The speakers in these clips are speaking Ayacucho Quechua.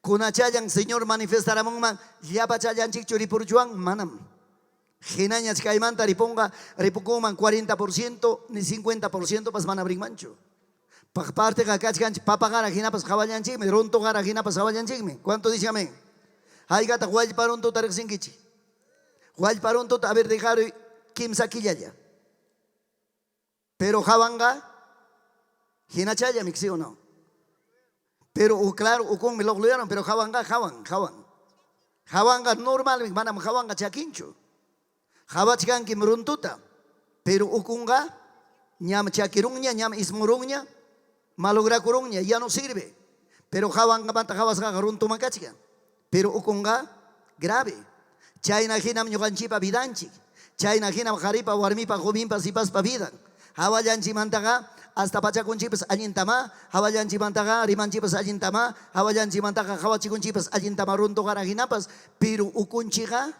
Kunachallan Señor manifestaramunman llapachallanchikchu ripuruchwan? Manam. Hinañach kaymanta ripunqa, ripukunman 40% ni 50% pas manam rinmanchu. Paq parteqa kachkanchik papa qara hinapas qawallanchikmi, runtu qara hinapas qawallanchikmi. ¿Cuánto dicen amén? Haykataq wallpa runtuta riqsinkichik? Wallpa runtuta a ver dejaruy kimsa killalla. Pero hawanqa hinachallami, ¿sí o no? Pero claro, ukunmi luqluyarun, pero hawanqa hawan, hawan. Hawanqa normalmi, manam hawanqa chakinchu. Hawachkankim runtuta, pero ukunqa ñam chakirunña, ñam ismurunña, malograkurunña, ya no sirve. Pero hawanqamanta hawasqaqa runtuman kachkan. Pero ukunqa grave. Chayna hinam ñuqanchikpa vidanchik. Chayna hinam qaripa, warmipa, jovenpa, sipaspa vidan. Hawallanchikmantaqa hasta pachakunchikpas allintamá, hawallanchikmantaqa rimanchikpas allintamá, hawallanchikmantaqa qawachikunchikpas allintamá runtuqara hinapas, pero ukunchikqa,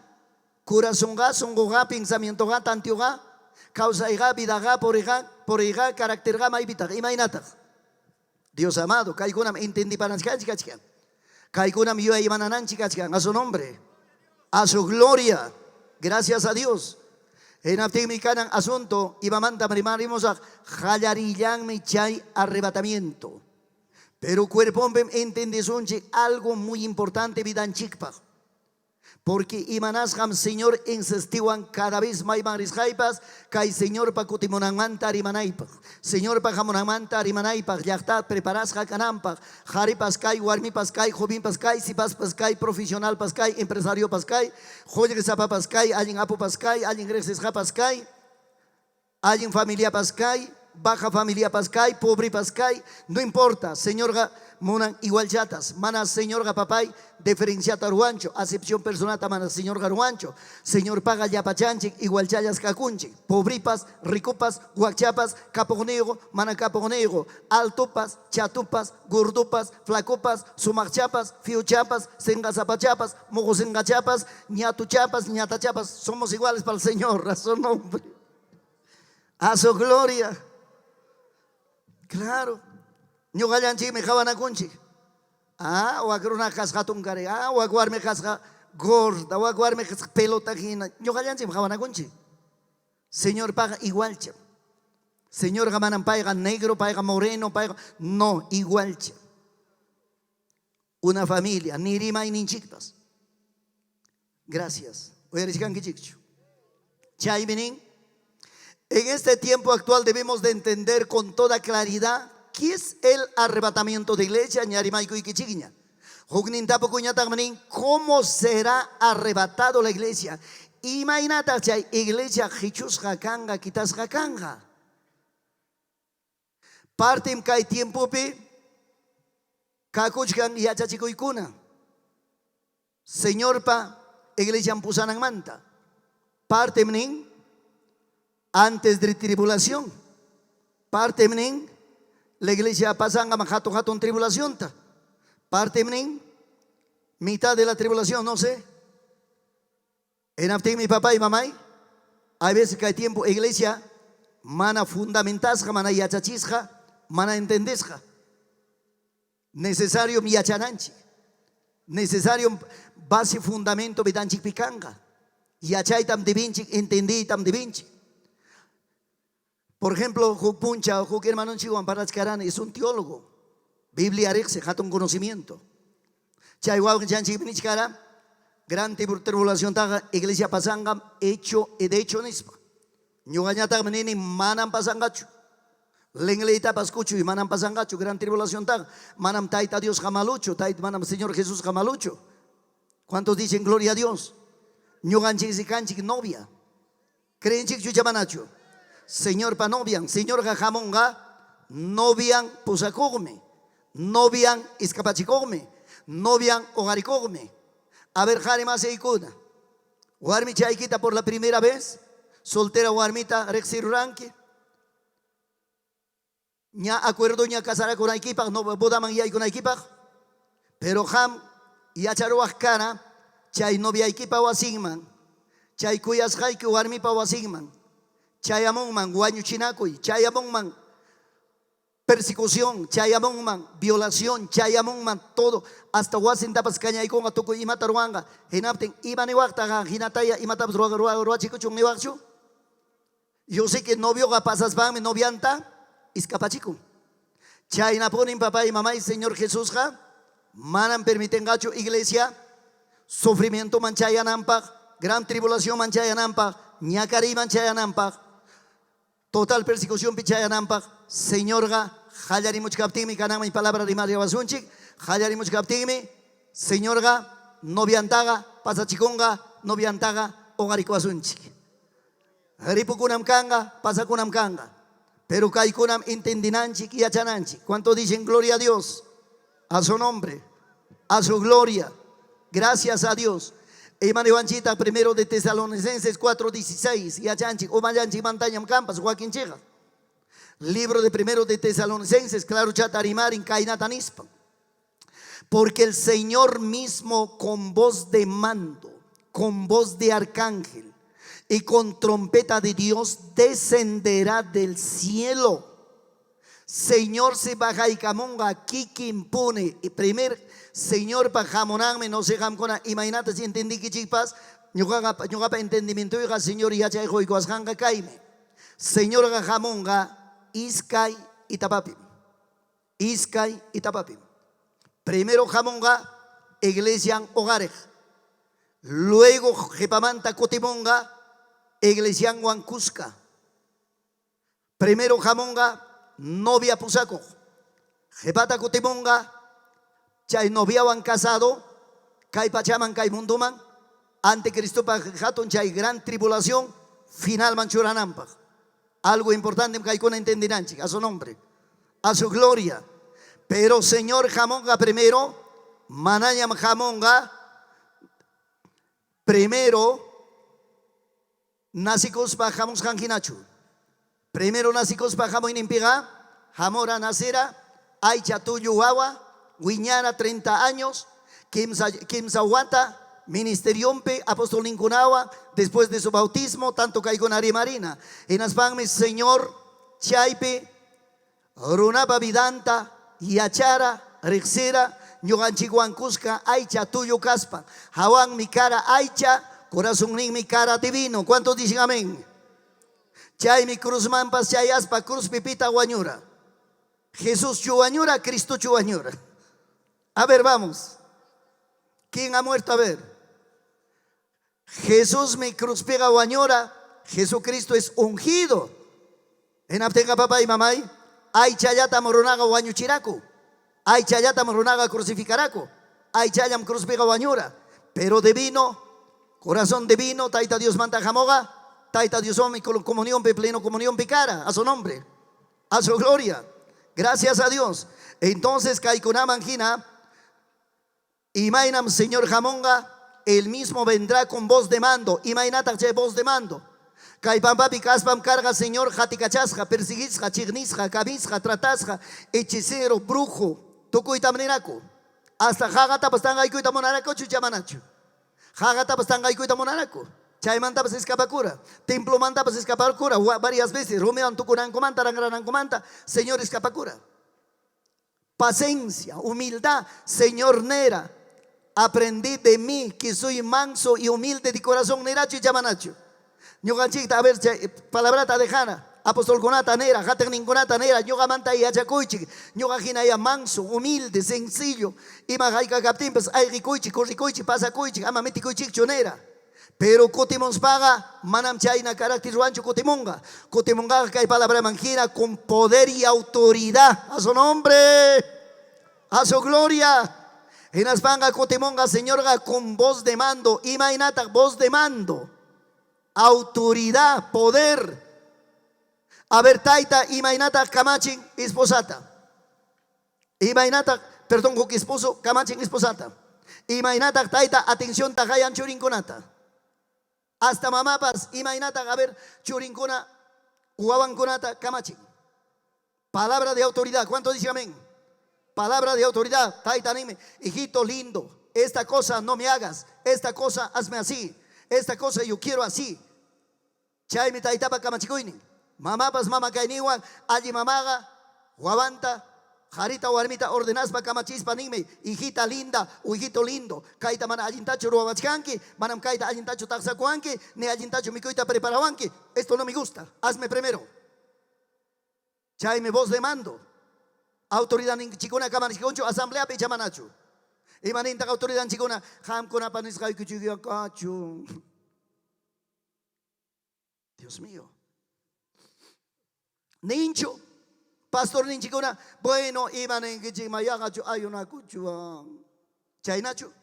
corazonqa, sunquqa, pensamientoqa, tantioqa, kawsayqa, vidaqa, puriqa, puriyqa, caracterqa maypitaq, imaynataq? Dios amado, kaykunam entendipananchik kachkan. Kaykunam yuyaymanananchik kachkan. A su nombre, a su gloria. Gracias a Dios. Hinaptinmi kanan asunto imamantam rimarimusaq qallarillanmi chay arrebatamiento. Pero cuerponpim entendesunchik algo muy importante vidanchikpaq. Porque imanasqam Señor insistiwan cada vez mayman risqaypas kay Señorpa kutimunanmanta rimanaypaq, Señorpa hamunanmanta rimanaypaq, llaqta preparasqa kananpaq, qaripas kay, warmipas kay, jovenpas kay, sipaspas kay, profesionalpas kay, empresariopas kay, qullqisapapas kay, allin apupas kay, allin riqsisqapas kay, allin familiapas kay, baja familiapas kay, pobrepas kay, no importa, Señorqa munan igualchatas, mana Señorqa papay diferenciata ruwanchu, acepción personata mana Señorqa ruwanchu, Señorpaqa llapachanchik igualchallas kakunchik, pobrepas, ricopas, wakchapas, kapuqniyuq, mana kapuqniyuq, altopas, chatupas, gordopas, flacopas, sumaqchapas, fiochapas, sinqasapachapas, muqu sinqachapas, ñatuchapas, ñatachapas, somos iguales para el Señor, a su nombre. A su gloria. Claro. Ñuqallanchikmi qawanakunchik. Ah, wak runa kasqa hatunkari. Ah, wak warmi kasqa gorda, wak warmi kasqa pelota hina. Ñuqallanchikmi qawanakunchik. Señorpaqa igualcha. Señorqa manam payqa negro, payqa moreno, payqa no, igualcha. Una familia, ni rimayninchikpas. Gracias. Uyarichkankichikchu. Chaymi nin, en este tiempo actual debemos de entender con toda claridad qué es el arrebatamiento de iglesia, ña rimaykuykichikña. Huknin tapukuñataqmi nin, ¿cómo será arrebatado la iglesia? Imaynataq chay iglesia qichusqa kanqa, quitasqa kanqa? Partim kay tiempopi kakuchkan yachachikuykuna Señorpa iglesian pusananmanta. Partem nin antes de tribulación. Partem nin la iglesia pasanqa hatun hatun tribulacionta. Partem nin mitad de la tribulación, no sé. Hinaptinmi papá y mamay, hay veces que hay tiempo iglesia mana fundamentasqa, mana yachachisqa, mana entendesqa. Necesario yachananchik. Necesario base fundamento vidanchikpi kanqa. Yachaytam debinchik, entendiytam debinchik. Por ejemplo, huk puncha, huk hermanonchikwan parlachkarani, es un teólogo. Biblia riqsi, hatun conocimiento. Chay wawqichanchikpi nichkara, gran tribulaciontaqa iglesia pasanqa hecho y de hecho nispa. Ñuqañataqmi nini manam pasanqachu. Linliytapas kuchuy manam pasanqachu gran tribulaciontaqa. Manam Tayta Diosqa maluchu, Tayta manam Señor Jesusqa maluchu. ¿Cuántos dicen gloria a Dios? Ñuqanchiksi kanchik novia. Creenchikchu icha manachu? Señorpa novian, Señorqa hamunqa novian pusakuqmi, novian iskapachikuqmi, novian uqarikuqmi. A ver, qari masiykuna, warmi chaykita por la primera vez, soltera warmita riqsiruranki, ña acuerdoña casarakunaykipaq, no bodaman yaykunaykipaq, pero qam yacharuwaq kara chay noviaykipa wasinman, chay kuyasqayki warmipa wasinman, chayamunman wañuchinakuy, chayamunman. Persecución chayamunman, violación chayamunman, todo, hasta wasintapas kañaykunqa, tukuy imata ruwanqa. Hinaptin, ima niwaqtaq qan hinataya imatapas ruwachikuchun niwaqchu? Yo sé que novioqa pasaspanmi novianta iskapachikun. Chaynapunim papay, mamay, Señor Jesusqa manam permitenqachu iglesia sufrimientoman chayananpaq, gran tribulacionman chayananpaq, ñakariyman chayananpaq, total persecucionpi chayananpaq. Señorqa qallarimuchkaptinmi, kananmi palabra rimariwasunchik, qallarimuchkaptinmi Señorqa noviantaqa pasachikunqa, noviantaqa hoqarikuwasunchik. Ripukunam kanqa, pasakunam kanqa. Pero kaykunam entendinanchik, yachananchik. ¿Cuánto dicen gloria a Dios? A su nombre, a su gloria. Gracias a Dios. Ima niwanchikta primero de Tesalonicenses 4:16? Yachanchik, umallanchik mantañam kampas wakinchikqa. Libro de primero de Tesalonicenses, claro chata rimarin kaynata nispa. Porque el Señor mismo con voz de mando, con voz de arcángel y con trompeta de Dios descenderá del cielo. Señor se bajaykamunqa kikinpuni. Y primer Señorpa hamunanmi, no sé qamkuna imaynata si entendiykichikpas, ñuqaqa ñuqapa entendimientoyqa Señor yachay quykuwasqanqa kaymi. Señorqa hamunqa iskay etapapim. Iskay etapapim. Primero hamunqa iglesian hoqariq. Luego qhipamanta kutimunqa iglesianwan kuska. Primero hamunqa novia pusakuq. Qhipata kutimunqa chay noviawan casado kay pachaman, kay munduman, anticristopa hatun chay gran tribulación finalman churananpaq. Algo importante kaykuna entendinanchik, a su nombre, a su gloria. Pero Señor hamunqa primero, manañam hamunqa primero nasikuspa hamusqan hinachu. Primero nasikuspa hamuyninpiqa hamura, nacera, aycha tullu wawa, wiñara 30 años, kimsa wata ministerionpi apostolninkunawan después de su bautismo, tanto kaykuna rimarina. Hinaspanmi Señor chaypi runapa vidanta yachara, riqsira, ñuqanchikwan kuska aycha tullu kaspa. Hawanmi kara aycha, corazonninmi kara divino. ¿Cuántos dicen amén? Chaymi cruzmanpas chayaspa cruzpi pita wañura. Jesús chu wañura, Cristo chu wañura. A ver, vamos. ¿Quién ha muerto? A ver. Jesús mi cruzpiqa wañura. Jesucristo es ungido. Hinaptinqa papay, mamay, aychallatam runaqa wañuchiraku. Aychallatam runaqa crucificaraku. Aychallam cruzpiqa wañura. Pero divino, corazón divino, Tayta Diosmanta hamuqa, Tayta Dioswanmi comunionpi, pleno comunionpi kara, a su nombre, a su gloria. Gracias a Dios. Entonces, kaykunaman hina, imaynam Señor hamunqa, él mismo vendrá con voz de mando. Imaynataq chay voz de mando? Kay pampapi kaspam karqa Señor qatikachasqa, persiguisqa, chiqnisqa, kamisqa, tratasqa, hechicero, brujo, tukuytam niraku. Hasta qaqatapas tanqaykuyta munarakuchu chamanachu. Qaqatapas tanqaykuyta munaraku. Chaymantapas escapakura. Templomantapas escapakura varias veces. Rumiwan tukunankumanta, ranranankumanta, Señor escapakura. Paciencia, humildad, Señor nera. Aprendí de mí que soy manso y humilde de corazón, nerachu chamanachu. Ñuqanchikta, a ver, palabrata dejana. Apostolkunata nera, qatiqninkunata nera, ñuqamanta yachakuychik, ñuqa hinaya manso, humilde, sencillo, ima hayka kaptinpas ayqikuychik, corrikuychik, pasakuychik, ama mitikuychikchu nera. Pero kutimuspaqa manam chayna carácter-wanchu kutimunqa. Kutimunqaqa kay palabraman hina con poder y autoridad. A su nombre, a su gloria. Hinaspanqa kutimunqa Señorqa con voz de mando. Imaynataq voz de mando? Autoridad, poder. A ver, tayta, imaynataq kamachin esposata? Imaynataq, perdón, huk esposo kamachin esposata? Imaynataq tayta atencionta qayan churinkunata? Hasta mamapas, imaynataq, a ver, churinkuna, wawankunata kamachin? Palabra de autoridad. ¿Cuánto dice amén? Palabra de autoridad. Tayta nime, hijito lindo, esta cosa no me hagas, esta cosa hazme así, esta cosa yo quiero así. Chaymi taytapa kamachikuynin. Mamapas mama kayninwan alli mamaqa. Wawanta, qarita warmita ordenaspa kamachispa ninmi, hijita linda o hijito lindo, kayta mana allintachu ruwawachkanki, manam kayta allintachu taqsakuwanki, ni allintachu mikuyta preparawanki, esto no me gusta, hazme primero. Chaymi voz de mando. Autoridadninchikuna kamachikunachu asambleapi icha manachu? Ima nintaq autoridadninchikuna? Qamkunapa nisqaykichikya kachun. Dios mío. Ninchu. Pastorninchikuna, bueno, ima ninkichik mayaqachu ayunakuchuwan. Chaynachu.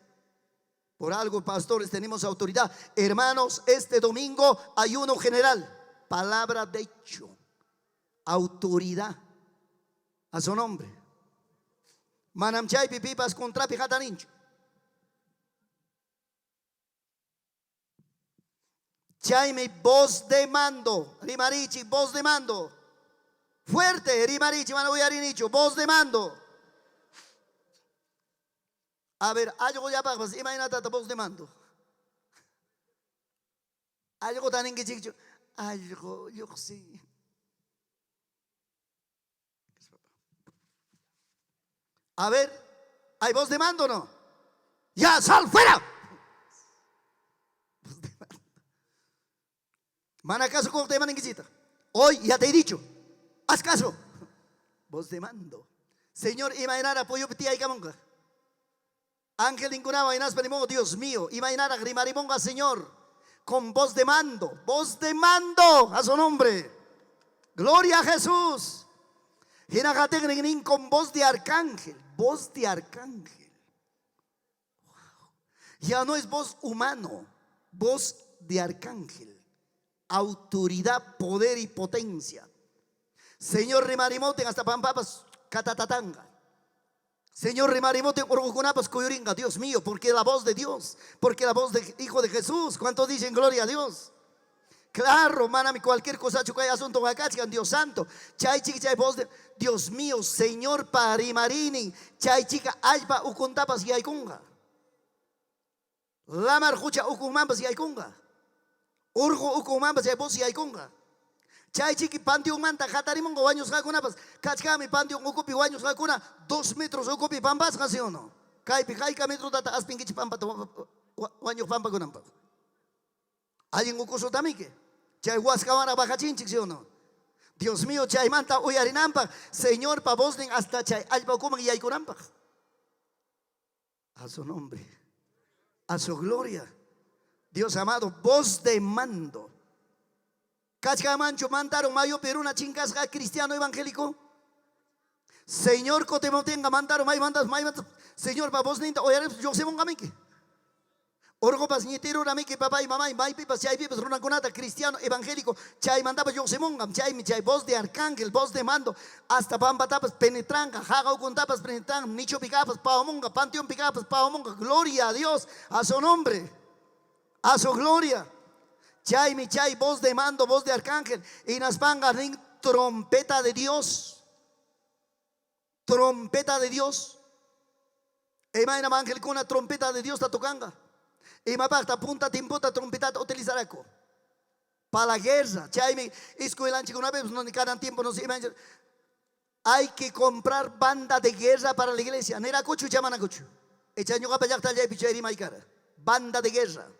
Por algo, pastores, tenemos autoridad. Hermanos, este domingo ayuno general. Palabra de hecho. Autoridad. A su nombre. Manam chaypi pipas contrapi hatarinchu. Chaymi voz de mando, rimarichi, voz de mando. Fuerte, rimarichi, mana uyarinichu, voz de mando. A ver, allqullapaqpas imaynatata voz de mando. Allquta ninkichikchu, allqu lluqsi. A ver, ¿hay voz de mando o no? Ya, sal fuera. Voz de mando. Mana kasukuqta ima ninkichita. Hoy ya te he dicho, haz caso. Voz de mando. Señor, imaynara puyupi tiyaykamunqa. Angelninkunawan hinaspa nimunqa, Dios mío, imaynaraq rimarimunqa, Señor, con voz de mando, voz de mando a su nombre. Gloria a Jesús. Hinaqa nin con voz de arcángel, voz de arcángel. Wow. Ya no es voz humano, voz de arcángel. Autoridad, poder y potencia. Señor rimarimoten hasta pampapas katatatanga. Señor rimarimoten urqukunapas kuyurinqa. Dios mío, porque la voz de Dios, porque la voz del Hijo de Jesús. ¿Cuántos dicen gloria a Dios? Claro, manami cualquier cosa kay asunto kachkan, Dios santo. Chay chica chay voz de Dios mío, Señor parimarini, chay chica allpa ukuntapas yaykunqa. Lamar qucha ukunmanpas yaykunqa. Urqu ukunmanpas chay voz yaykunqa. Chay chiki panteonmanta hatarimunqa wañusqakunapas kachkanmi panteon ukupi wañusqakuna 2 metros ukupi pampasqa, ¿sí o no? Kaypi hayka metrotata aspinkichik pampata wañuq pampakunanpaq. Allin ukusutamiki. Chay waskawanraq bajachinchik, ¿sí o no? Dios mío, chaymanta uyarinanpaq, Señorpa voznin hasta chay allpa ukuman yaykunanpaq. A su nombre, a su gloria. Dios amado, voz de mando. Kachkamanchu mantaron mayupi runa chinkasqa cristiano evangélico. Señor kutimutinqa mantaron maymantas maymantas Señorpa vozninta uyarispa lluqsimunqamiki. Urqupas ñitiruramiki papay mamay maypipas chaypipas runakunata cristiano evangélico chaymantapas lluqsimunqam. Chaymi chay voz de arcángel, voz de mando, hasta pampatapas penetranqa, haqa ukuntapas penetranqa, nichupi kaqpas pawamunqa, panteonpi kaqpas pawamunqa. Gloria a Dios, a su nombre, a su gloria. Chaymi chay voz de mando, voz de arcángel, hinaspanqa rin trompeta de Dios. Trompeta de Dios. Imaynam angelkuna trompeta de Dios ta tocanqa. Imapaqta punta tiempota trompetata utilizaraku. Para la guerra. Chaymi escuelanchikkunapipis no kanan tiempo no sé hay que comprar banda de guerra para la iglesia. Nirakuchu icha manakuchu. Icha ñuqapa llaqtallaypi chay rimay kara. Banda de guerra.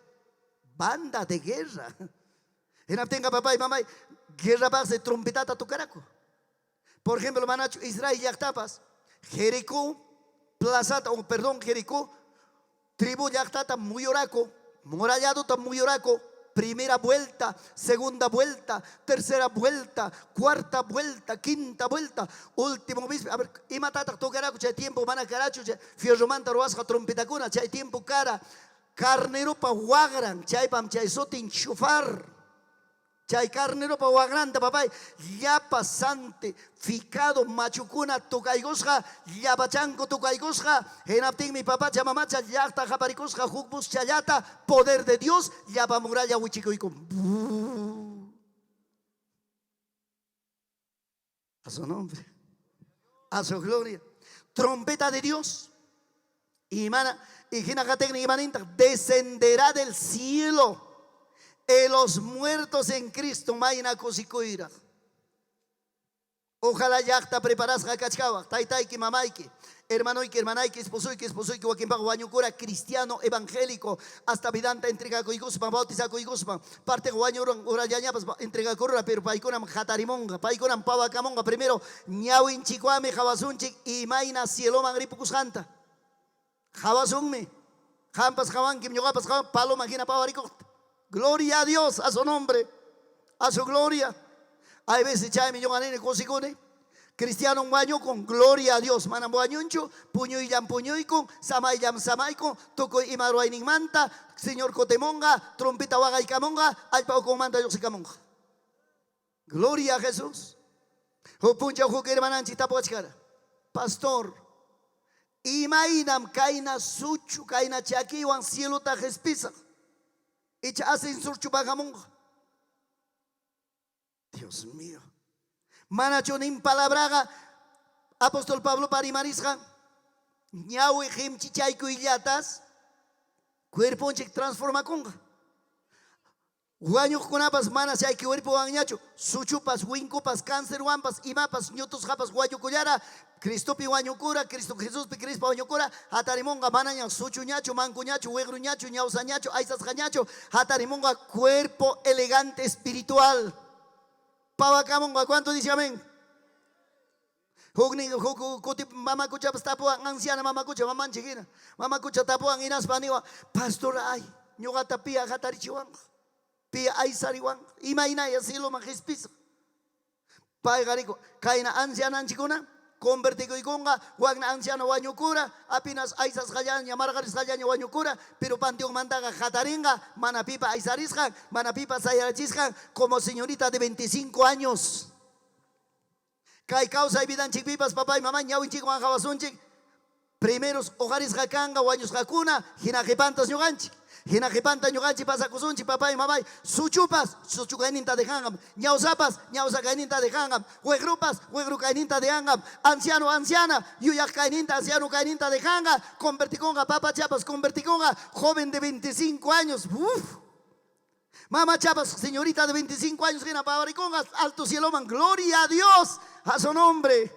Banda de guerra. Hinaptinqa papay mamay guerrapaqsi trompetata tocaraku. Por ejemplo, manachu Israel llaqtapas Jericó plazata, o perdón, Jericó tribu llaqtata muyuraku, muralladota muyuraku, primera vuelta, segunda vuelta, tercera vuelta, cuarta vuelta, quinta vuelta, último bis. A ver, imatataq tocaraku chay tiempo mana karachu chay fierromanta ruwasqa trompetakuna, chay tiempo kara carneropa waqran, chaypam chay sutin shofar. Chay carneropa waqranta papay llapa santificado machukuna tocaykusqa, llapachanku tocaykusqa, hinaptinmi papacha mamacha llaqta qaparikusqa huk buschallata poder de Dios llapa muralla wichikuykun. A su nombre, a su gloria. Trompeta de Dios. Y mana, y imanintaq descenderá del cielo. Y los muertos en Cristo mayna kusikuyraq. Ojalá llaqta preparasqa kachkawaq, taytayki, mamayki, hermanoyki, hermanayki, esposoyki, esposoyki wakinpaq wañukura cristiano evangélico hasta vidanta entregakuykuspan, bautizakuykuspan, parteqa wañuran urallañapas entregakurura, pero paykunam hatarimunqa, paykunam pawakamunqa, primero ñawinchikwanmi qawasunchik imayna cieloman ripukusqanta. Qawasunmi. Qampas qawankim, ñuqapas qawan paloma hina pawarikuqta. Gloria a Dios, a su nombre, a su gloria. Hay veces chaymi ñuqa nini kusikuni. Cristianon wañukun, gloria a Dios, manam wañunchu, puñuyllam puñuykun, samayllam samaykun, tukuy ima ruwayninmanta, Señor kutimunqa, trompeta waqaykamunqa, allpa ukunmanta lluqsikamunqa. Gloria a Jesús. Huk punchaw huk hermananchik tapuwachkara, Pastor, imaynam kayna suchu, kayna chakiywan cielota qespisaq? Icha ascensorchu bajamunqa? Dios mío. Manachu nin palabraqa apóstol Pablopa rimarisqan ñawi qimchichaykuyllatas cuerponchik transformakunqa. Wañuqkunapas mana chay cuerpowanñachu, suchupas, winkupas, cancerwanpas, imapas, ñutusqapas wañukullara, Cristopi wañukura, Cristo Jesuspi crispa wañukura, hatarimunqa manaña suchuñachu, mankuñachu, wiqruñachu, ñawsañachu, aysasqañachu, hatarimunqa cuerpo elegante espiritual. Pawakamunqa, ¿cuánto dice amén? Huknin huk kuti mamakuchapas tapuwan, anciana mamakucha, mamanchik hina. Mamakucha tapuwan hinaspa niwan, pastor ay, ñuqata piya hatarichiwanqa, piya aysariwanqa, imaynaya cieloman qispisaq. Payqa riku, kayna anciananchikuna convertikuykunqa, wakna anciano wañukura, apenas aysasqallaña, marqarisqallaña wañukura, pero panteonmantaqa hatarinqa, mana pipa aysarisqan, mana pipa sayarachisqan, como señorita de 25 años. Kay kawsay vidanchikpipas papay mamay ñawinchikwan qawasunchik, primeros uqarisqa kanqa wañusqakuna, hina qipantas ñuqanchik. Hina qipanta ñuqanchik pasakusunchik papay mamay, suchupas suchu kayninta dejanqam, ñawsapas ñawsa kayninta dejanqam, wiqrupas wiqru kayninta dejanqam, anciano anciana yuyaq kayninta anciano kayninta dejanqa, convertikunqa papachapas convertikunqa joven de 25 años. Uf. Mamachapas señorita de 25 años hina pawarikunqa alto cieloman. Gloria a Dios, a su nombre,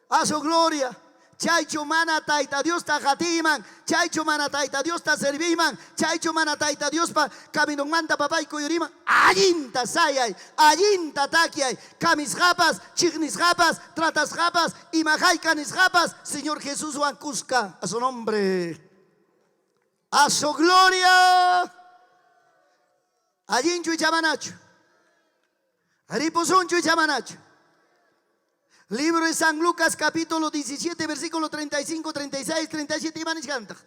a su gloria. Chaychu mana Tayta Diosta qatiyman, chaychu mana Tayta Diosta serviyman, chaychu mana Tayta Diospa caminonmanta papay kuyuriman. Allinta sayay, allinta takyay, kamisqapas, chiqnisqapas, tratasqapas, ima hayka nisqapas, Señor Jesuswan kuska, a su nombre. A su gloria. Allinchu icha manachu? Ripusunchu icha manachu? Libro de San Lucas capítulo 17 versículo 35, 36, 37 ima nichkantaq?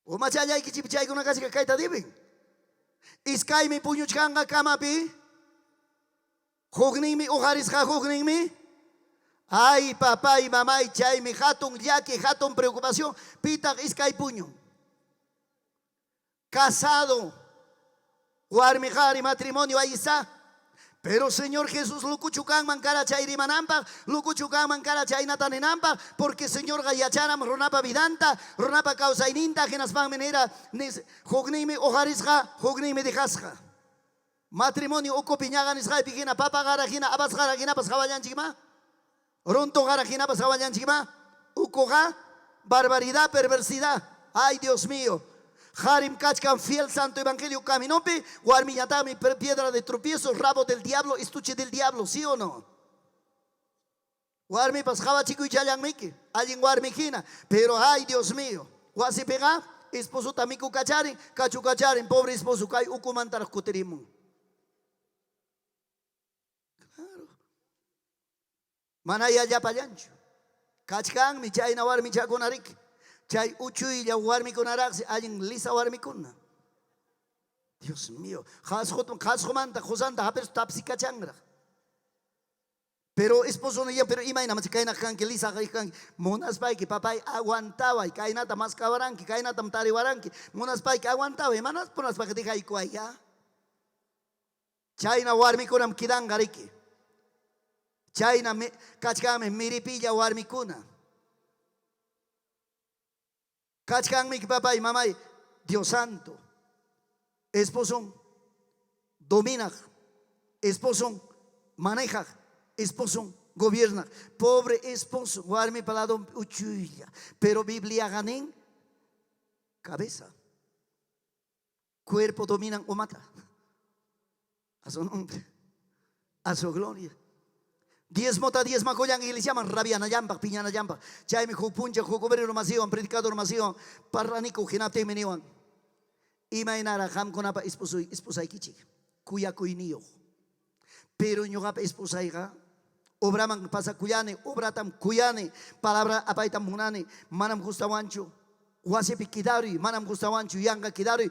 Umachallaykichik chaykuna kachka kayta deben. Iskaymi puñuchkanqa kamapi. Hukninmi uqarisqa, hukninmi. Ay, papay, mamay, chaymi hatun llaki, hatun preocupación. Pitaq iskay puñun. Casado, warmi qhari matrimonio, ahí está. Pero Señor Jesús lukuchu kanman kara chay rimananpaq, lukuchu kanman kara chaynata ninanpaq, porque Señorqa yachanam runapa vidanta, runapa kawsayninta, hinaspanmi nira, hukninmi uqarisqa, hukninmi dejasqa. Matrimonio ukupi ñaqa nisqaypi hina, papa qara hina, habas qara hinapas qawallanchikma? Runtu qara hinapas qawallanchikma? Ukuqa barbaridad, perversidad. Ay, Dios mío. Qarim kachkan fiel santo evangelio caminopi, warmiñataqmi piedra de tropiezo, rabo del diablo, estuche del diablo, ¿sí o no? Warmipas qawachikuychallanmiki, allin warmi hina, pero ay Dios mío, wasipiqa esposota mikukacharin, kachukacharin, pobre esposo kay ukumantaraq kutirimun. Claro. Manaya llapallanchu. Kachkanmi chayna warmichakuna riki. Chay uchuylla warmikunaraqsi allin lisa warmikuna. Dios mío, qhasqumanta qusanta hapirus tapsikachanraq. Pero esposo niyan, pero imaynam kayna kanki lisa kanki, munaspayki papay aguantaway, kaynata maskawaranki, kaynatam tariwaranki, munaspayki aguantaway, manas munaspayki dejaykuway ya. Chayna warmikunam kidanqa riki. Chayna kachkanmi miripilla warmikuna. Kachkanmi papay, mamay, Dios santo. Esposon dominaq, esposon Manejaq, esposon gobiernaq. Pobre esposo, warmipa ladonpi uchuylla. Pero Bibliaqa nin, cabeza. Cuerpo dominan umata. A su nombre, a su gloria. Diezmota diezmakullan iglesiaman rabianallampaq, piñanallampaq. Chaymi huk puncha huk obrero masiwan, predicador masiwan parlaniku hinaptinmi niwan, Imaynaraq qamkunapa esposoy, esposaykichik kuyakuyniyuq. Pero ñuqapa esposayqa obraman pasakullani, obratam kuyani, palabra apaytam munani, manam gustawanchu wasipi quedaruy, manam gustawanchu yanqa quedaruy,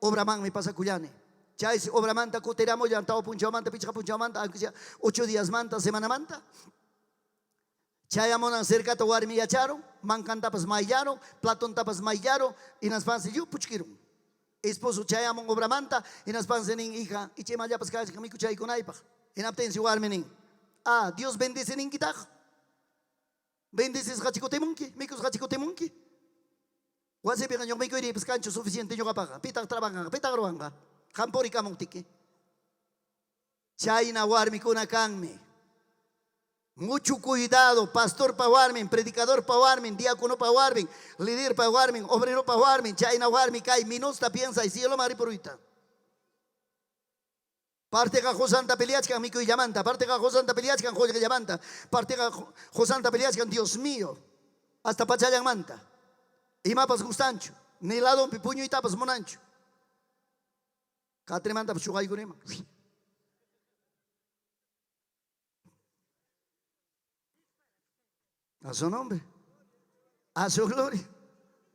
obramanmi pasakullani. Chaysi obramanta kutiramullan tawa punchawmanta, pichqa punchawmanta, aunque sea ocho diasmanta, semanamanta. Chayamunan cercata warmi yacharun, mankantapas mayllarun, platontapas mayllarun, hinaspansi lliw puchkirun. Esposo chayamun obramanta, hinaspansi nin, hija, icha imallapas kachkan mikuchaykunaypaq. Hinaptinsi warmi nin, ah, Dios bendice ninkitaq. Bendecisqachi kutimunki, mikusqachi kutimunki. Wasipiqa ñuqa mikuyriypas kanchu suficiente ñuqapaqa. Pitaq trabajanqa, pitaq ruwanqa. Qam purikamuptiki. Chayna warmikuna kanmi. Mucho cuidado, pastorpa warmin, predicadorpa warmin, diáconopa warmin, liderpa warmin, obreropa warmin, chayna warmi kay minusta piensay cieloman ripuruyta. Parteqa qosanta peleachkan mikuyllamanta, parteqa qosanta peleachkan qollqellamanta, parteqa qosanta peleachkan, Dios mío, hasta pachallanmanta. Imapas gustanchu, ni ladonpi puñuytapas munanchu. Catremantapas chuqaykuniman. A su nombre. A su gloria.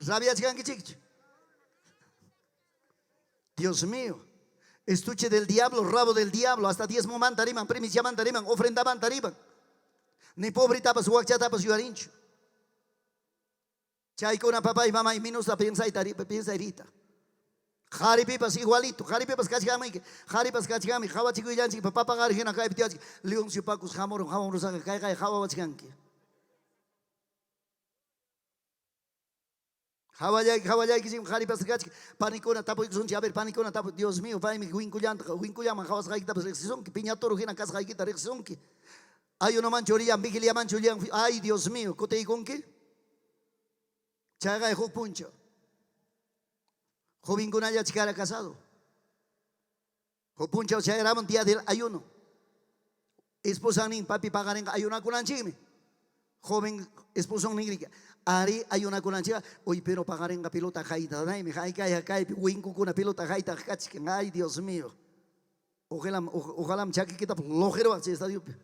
Rabiachkankichikchu. Dios mío. Estuche del diablo, rabo del diablo, hasta diezmomanta riman, primiciamanta riman, ofrendamanta riman. Ni pobretapas, wakchatapas yuyarinchu. Chaykuna papay, mamay, minusta piensayta, piensayrita. Qharipipas igualito, qharipipas kachkanmi, qharipas kachkanmi, qhawachikuyllanchik, papa qhari hina kaypi tiyachik, Leoncio Pacos hamurun, hamurusaqqa, kayqay qhawawachkanki. Hawallayki, hawallaykichikmi qharipas kachkan. Panikuna tapuykusunchik, a ver, panikuna tapuy, Dios mío, paymi winkullanta, winkullaman qhawasqaykitapas riqsisunki, piña toro hina kasqaykita riqsisunki. Ayunomanchu rillan, vigiliamanchu rillan, ay Dios mío, kutiykunki? Chayqa huk punchaw. Jovenkunalla chikara casado. Huk punchaw chayaramun día del ayuno. Esposan nin, papi paqarinqa ayunakunanchikmi. Joven esposon nin, ari ayunakunanchikqa, uy pero paqarinqa pelota haytanaymi, haykay kaypi winkukuna pelota haytaq kachkan, ay Dios mío. Ojalá, ojalá chakikitapas lojeruwaq chay estadiopi.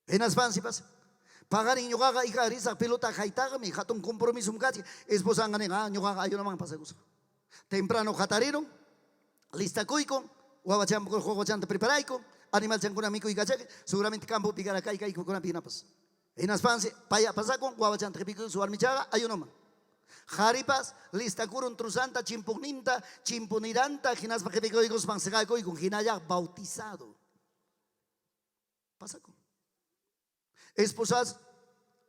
Hinaspansi pasa. Paqarin ñuqaqa hija risaq pelota haytaqmi, hatun compromisom kachkan. Esposanqa nin, ah, ñuqaqa ayunaman pasakusaq. Temprano hatarirun, listakuykun, wawachan wawachanta preparaykun, animalchankuna mikuykachaki, seguramente campopi kara kay kaykunapi hinapas. Hinaspansi paya pasakun, wawachanta qipikuykus warmichaqa ayunoman. Qharipas listakurun truzanta, chimpuqninta, chimpuniranta, hinaspa qipikuykuspan siqakuykun, hinalla bautizado. Pasakun. Esposas,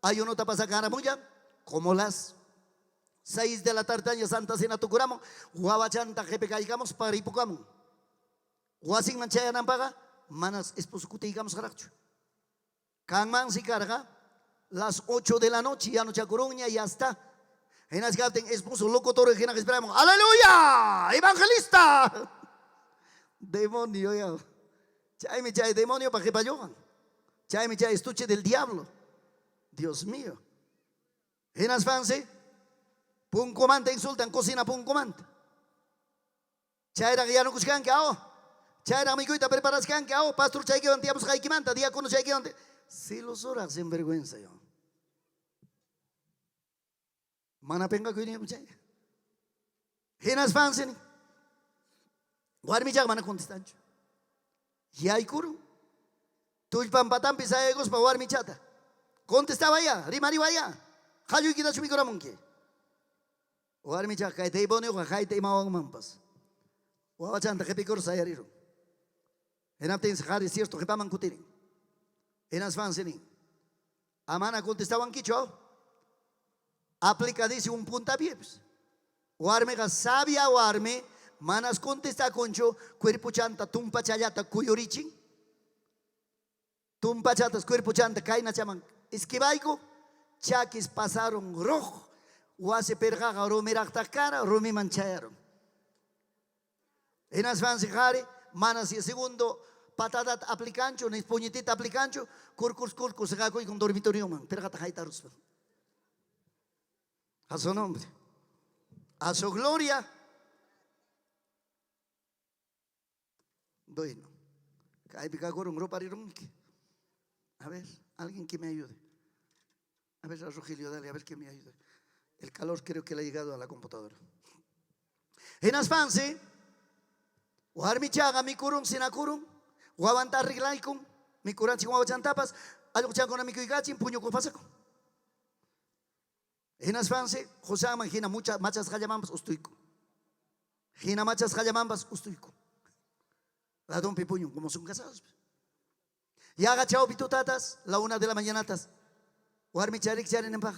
ayunota pasakaramulla, como las 6 de la tarde Santa Cena tukuramo, wawachanta qipikaykamos paripukamun. Wasinman chayananpaqa manas esposo kutiykamos qaraqchu. Kanmansi karqa las 8 de la noche ya no chakurunña ya está. Hinachkaptin esposo locutor hina esperamos, ¡Aleluya! ¡Evangelista! Demonio ya. Chaymi chay demonio pa qipalluqan. Chaymi chay estuche del diablo. Dios mío. Hinaspansi punkumanta insultan, cocina punkumanta. Chayraq yanukuchkanki, aw. Chayraq mikuyta preparachkanki, aw. Pastor chaykiwan tiyamusqaykimanta, diácono chaykiwan. Celosoraq sinvergüenza yo. Mana penqakuyniyuqmi chay. Hinaspansi nin. Warmichaqa mana contestanchu. Yaykurun. Tullpan patanpi sayaykuspa warmichata. Contestawaya, rimariwaya. Qalluykitachu mikuramunki. Warmichaqa kay demonioqa hayta imawanmanpas. Wawachanta qipikur sayarirun. Hinaptinsi qhari cierto qipaman kutirin. Hinaspansi nin, amana contestawankichu, aw? Aplica dice un puntapié. Pues. Warmiqa sabia warmi, manas contestakunchu, cuerpochanta tumpachallata kuyurichin. Tumpachatas cuerpochanta kaynachaman esquibayku, chakis pasarun ruq, wasi pirqaqa rumiraqtaq kara, rumiman chayarun. Hinaspansi qari mana si segundo patadata aplicanchu, ni puñetita aplicanchu, kurkus kurkus siqakuykun dormitorioman, pirqata haytaruspa. A su nombre. A su gloria. Bueno, kaypi kakurun ruparirunki. A ver, alguien que me ayude. A ver, a Rogelio, dale, a ver que me ayude. El calor creo que le ha llegado a la computadora. Hinaspansi, warmichaqa mikurun, sinakurun, wawanta arreglaykun, mikuranchik wawachantapas, allquchankuna mikuykachin, puñukuq pasakun. Hinaspansi, qusanman hina mucha machasqallamanpas ustuykun. Hina machasqallamanpas ustuykun. Ladonpi puñun, como son casados. Yaqa chawpi tutatas, la una de la mañanatas, warmicha rikcharinanpaq,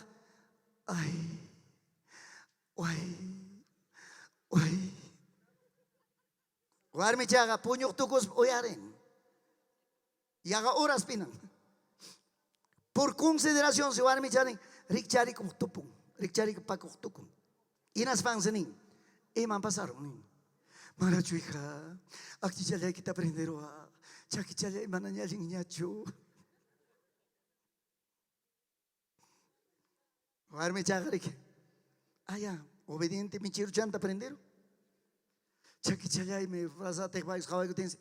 ay, ay, ay. Warmichaqa puñuq tukuspa uyarin. Yaqa horas pinan. Por consideración si warmicha nin, rikcharikuq tupun, rikcharikupakuq tukun. Hinaspansi nin, iman pasarun nin. Manachu hija, akchichallaykita prenderuwaq, chakichallay manaña allinñachu. Warmichaqa riki, aya, obediente michiruchanta prenderu. Chakichallaymi frasatej bayus qhawaykutinsi,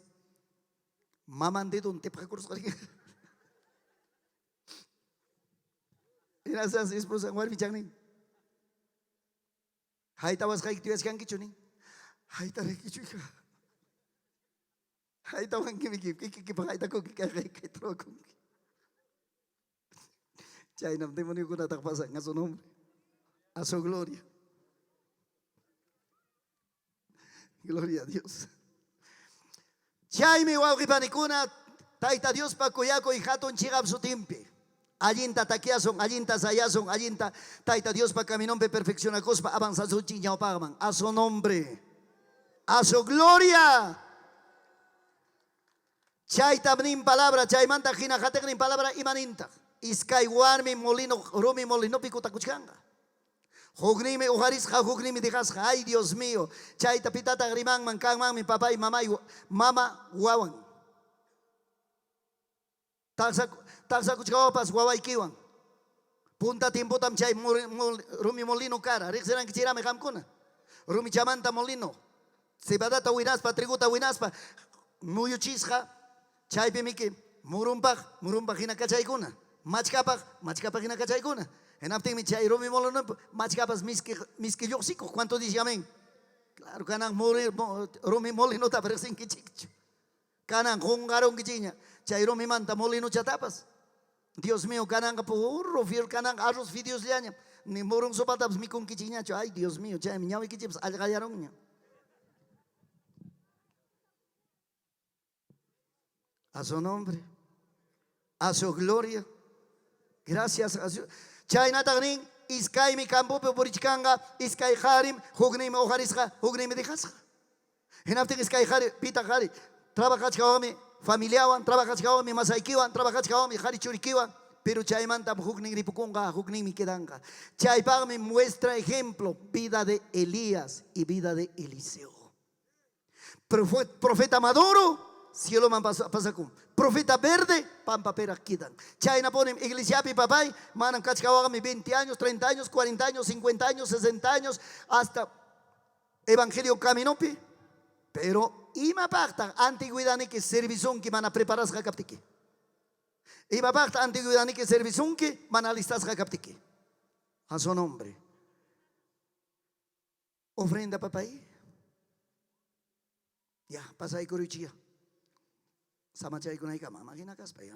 maman dedon tipqakurusqa riki. Hinaspansi esposan warmichan nin, haytawasqayki tuyachkankichu nin. Haytaraykichu hija. Haytawankimi kikikipaq haytakunki kay kay trokunki. Chaynam demoniokunataq pasan a su nombre, a su gloria. Gloria a Dios. Chaymi wawqi panikuna Tayta Diospa kuyakuy hatun chiqap sutinpi allinta takyasun, allinta sayasun, allinta Tayta Diospa caminonpi perfeccionakuspa avanzasunchik ñawpaqman. A su nombre, a su gloria. Chaytam nin palabra, chaymanta hina qatiqnin palabra ima nintaq? Iskay warmi molino, rumi molinopi kutakuchkanqa. Hukninmi uqarisqa, hukninmi dejasqa. Ay, Dios mío, chayta pitataq rimanman, kanmanmi papay, mamay, mama, wawan. Taqsakuchkawapas wawaykiwan. Punta tiempotam chay rumi molino kara. Riqsirankichirami qamkuna. Rumichamanta molino. Cebadata winaspa, trigota winaspa, muyuchisqa, chaypi miki murunpaq, murunpaq hina kachaykuna. Machkapaq, machkapaq hina kachaykuna. Hinaptinmi chay rumi molino machkapas miski, miski lluqsikuq. ¿Cuánto dice amén? Claro, kanan rumi molinota riqsinkichikchu. Kanan qunqarunkichikña chay rumimanta molinuchatapas. Dios mío, kananqa puro fiel, kananqa arroz fideosllaña. Ni murun sopatapas mikunkichikñachu. Ay, Dios mío, chaymi ñawikichikpas allqayarunña. A su nombre, a su gloria. Gracias a Dios. Chaynataq nin, iskaymi campopi purichkanqa, iskay qarim, hukninmi uqarisqa, hukninmi dejasqa. Hinaptin iskay qari, pitaq qari, trabajachkawami familiawan, trabajachkawami masaykiwan, trabajachkawami qari churikiwan, pero chaymantam huknin ripukunqa, hukninmi quedanqa. Chaypaqmi muestra ejemplo vida de Elías y vida de Eliseo. Profeta maduro, cieloman pasakun. Profeta verde, pampapera quedan. Chayna ponen iglesiapi papay, manam kachkawaqmi 20 años, 30 años, 40 años, 50 años, 60 años, hasta evangelio caminopi. Pero imapaqtaq antigüedaniki servisunki mana preparasqa kaptiki? Imapaqtaq antigüedaniki servisunki mana alistasqa kaptiki? A su nombre. Ofrenda papay. Ya, pasaykuruychik ya. Samachaykunaykama, ama hina kaspa ya.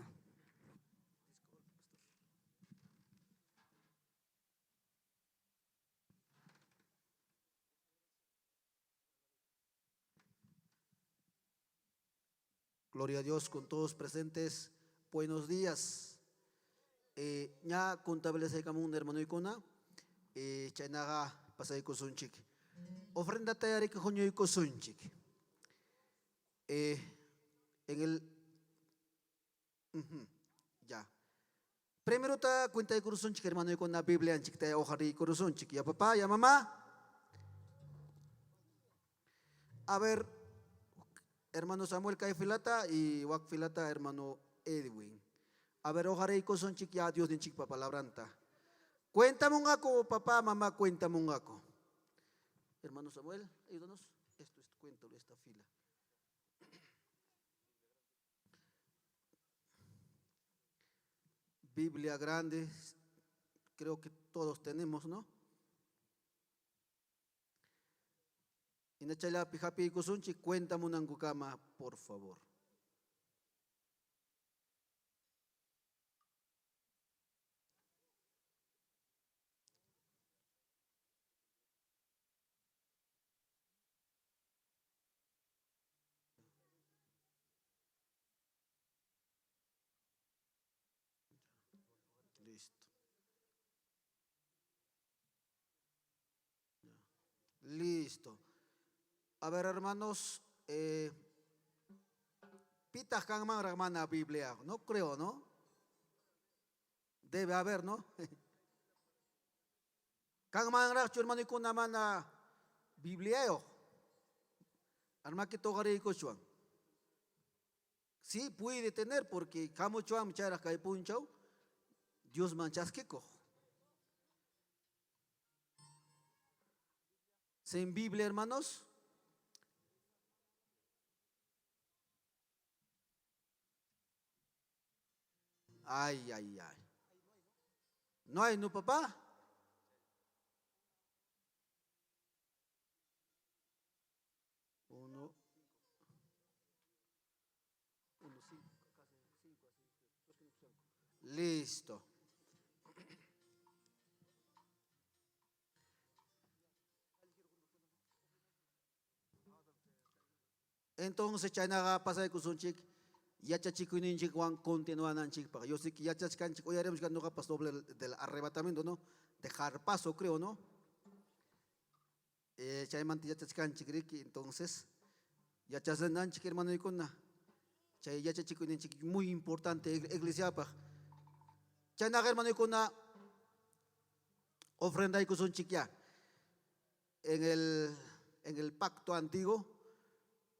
Gloria a Dios con todos presentes. Buenos días. Ña contabilizaykamun hermanoykuna. Chaynaqa pasaykusunchik. Ofrendata yariki huñuykusunchik. En el Primerota cuentaykurusunchik hermanoykuna Biblianchikta hojariykurusunchik. Ya papá, ya mamá. A ver, hermano Samuel kay filata y wak filata hermano Edwin. A ver, hojariykusunchik ya Diosninchikpa palabranta. Cuentamunqaku, papá, mamá, cuentamunqaku. Hermano Samuel, ayúdanos. Esto es cuento de esta fila. Biblia grande, creo que todos tenemos, ¿no? Hinachayllapi hapiykusunchik, cuentamunankukama, por favor. Listo. Listo. A ver, hermanos, pitaq kanmanraq mana Biblia. No creo, ¿no? Debe haber, ¿no? Kanmanraqchu hermanokuna mana Bibliayuq. Armakita hoqariykuchwan. Sí, puede tener, porque hamuchwanmi chayraq kay punchaw Diosman chaskikuq. Sin Biblia, hermanos. Ay, ay, ay. No hay, ¿no, papá? Uno, uno, cinco, casi cinco, así. Listo. Entonces, chaynaqa pasaykusunchik yachachikuyninchikwan continuananchikpaq. Yo sé que yachachkanchik, uyarimuchkan ñuqapas doble del arrebatamiento, ¿no? De jarpazo, creo, ¿no? Chaymanta yachachkanchik, riki, entonces, yachasananchik, hermanoykuna. Chay yachachikuyninchik muy importante iglesiapaq. Chaynaqa, hermanoykuna, ofrendaykusunchik ya. En el pacto antiguo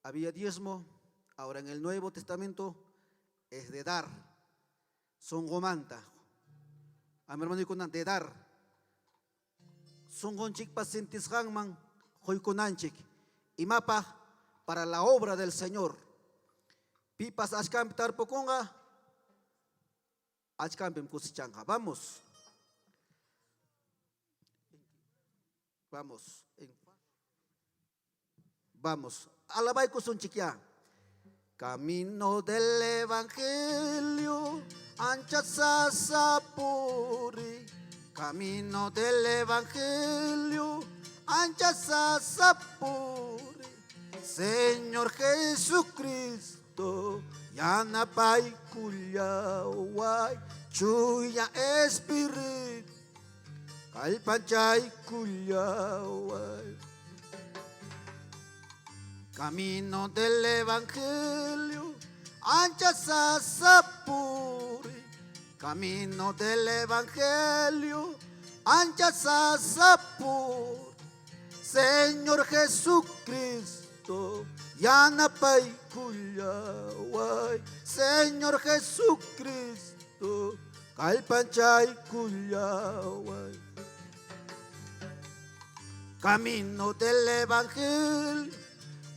había diezmo, ahora en el Nuevo Testamento es de dar. Sunqumanta. A mi hermano de dar. Sunqunchikpa sintisqanman quykunanchik. Imapaq? Para la obra del Señor. Pipas achkanpi tarpukunqa, achkanpim cosechanqa. Vamos. Vamos. Vamos. Alabaykusunchik ya. Camino del Evangelio, ancha sasapuri. Camino del Evangelio, ancha sasapuri. Señor Jesucristo, yanapaykullaway, chuya espíritu, kallpanchaykullaway. Camino del Evangelio, ancha sasapuri. Camino del Evangelio, ancha sasapuri. Señor Jesucristo, yanapaykullaway. Señor Jesucristo, kallpanchaykullaway. Camino del Evangelio,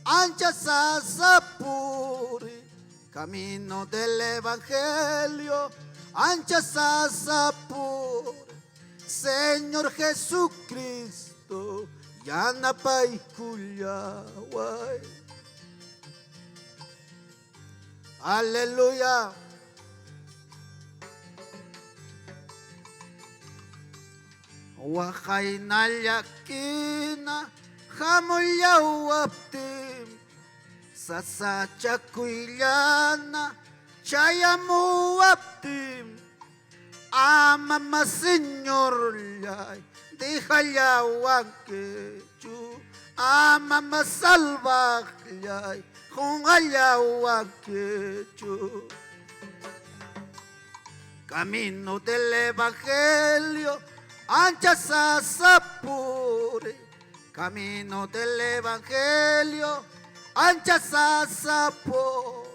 ancha sasapuri. Camino del Evangelio, ancha sasapuri. Señor Jesucristo, yanapaykullaway. Aleluya. Waqayna llakina hamullawaptin sasachakuyllana chayamuwaptin amama Señorllay dejallawankichu amama salvaqllay qunqallawankichu. Camino del Evangelio, ancha sasapuri. Camino del Evangelio, ancha sasapuri.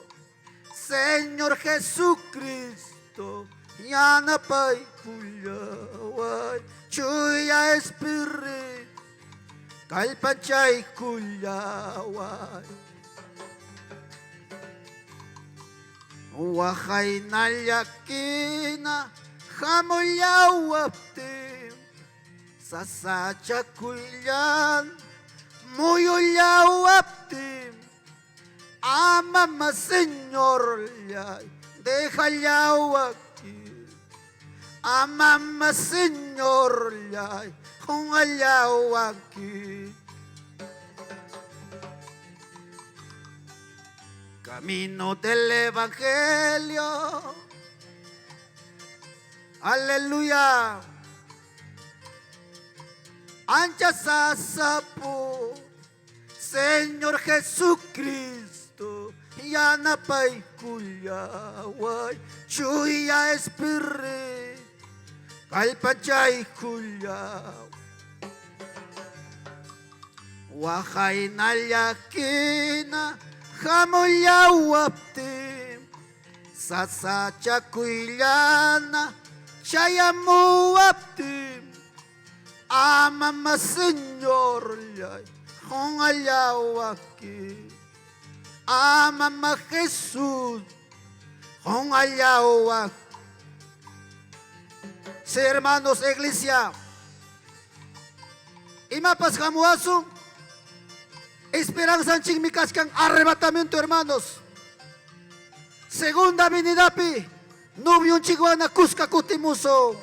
Señor Jesucristo, yanapaykullaway, chuya espíritu, kallpachaykullaway. Waqayna llakina hamullawaptin, sasachakuyllan muyullawaptin, amama Señorllay dejallawaki, amama Señorllay qunqallawaki. Camino del Evangelio. Aleluya. Ancha sasapu, Señor Jesucristo, yanapaykullaway, chuya espíritu, kallpachaykullaw. Waqayna llakina hamullawaptin, sasachakuyllana chayamuwaptin, amama Señorllay qunqallawaki, amama Jesús qunqallawaki. Sí, hermanos, iglesia, imapas hamuwasun, esperanzanchikmi kachkan arrebatamiento, hermanos. Segunda venidapi, noviunchikwana kuska kutimusun.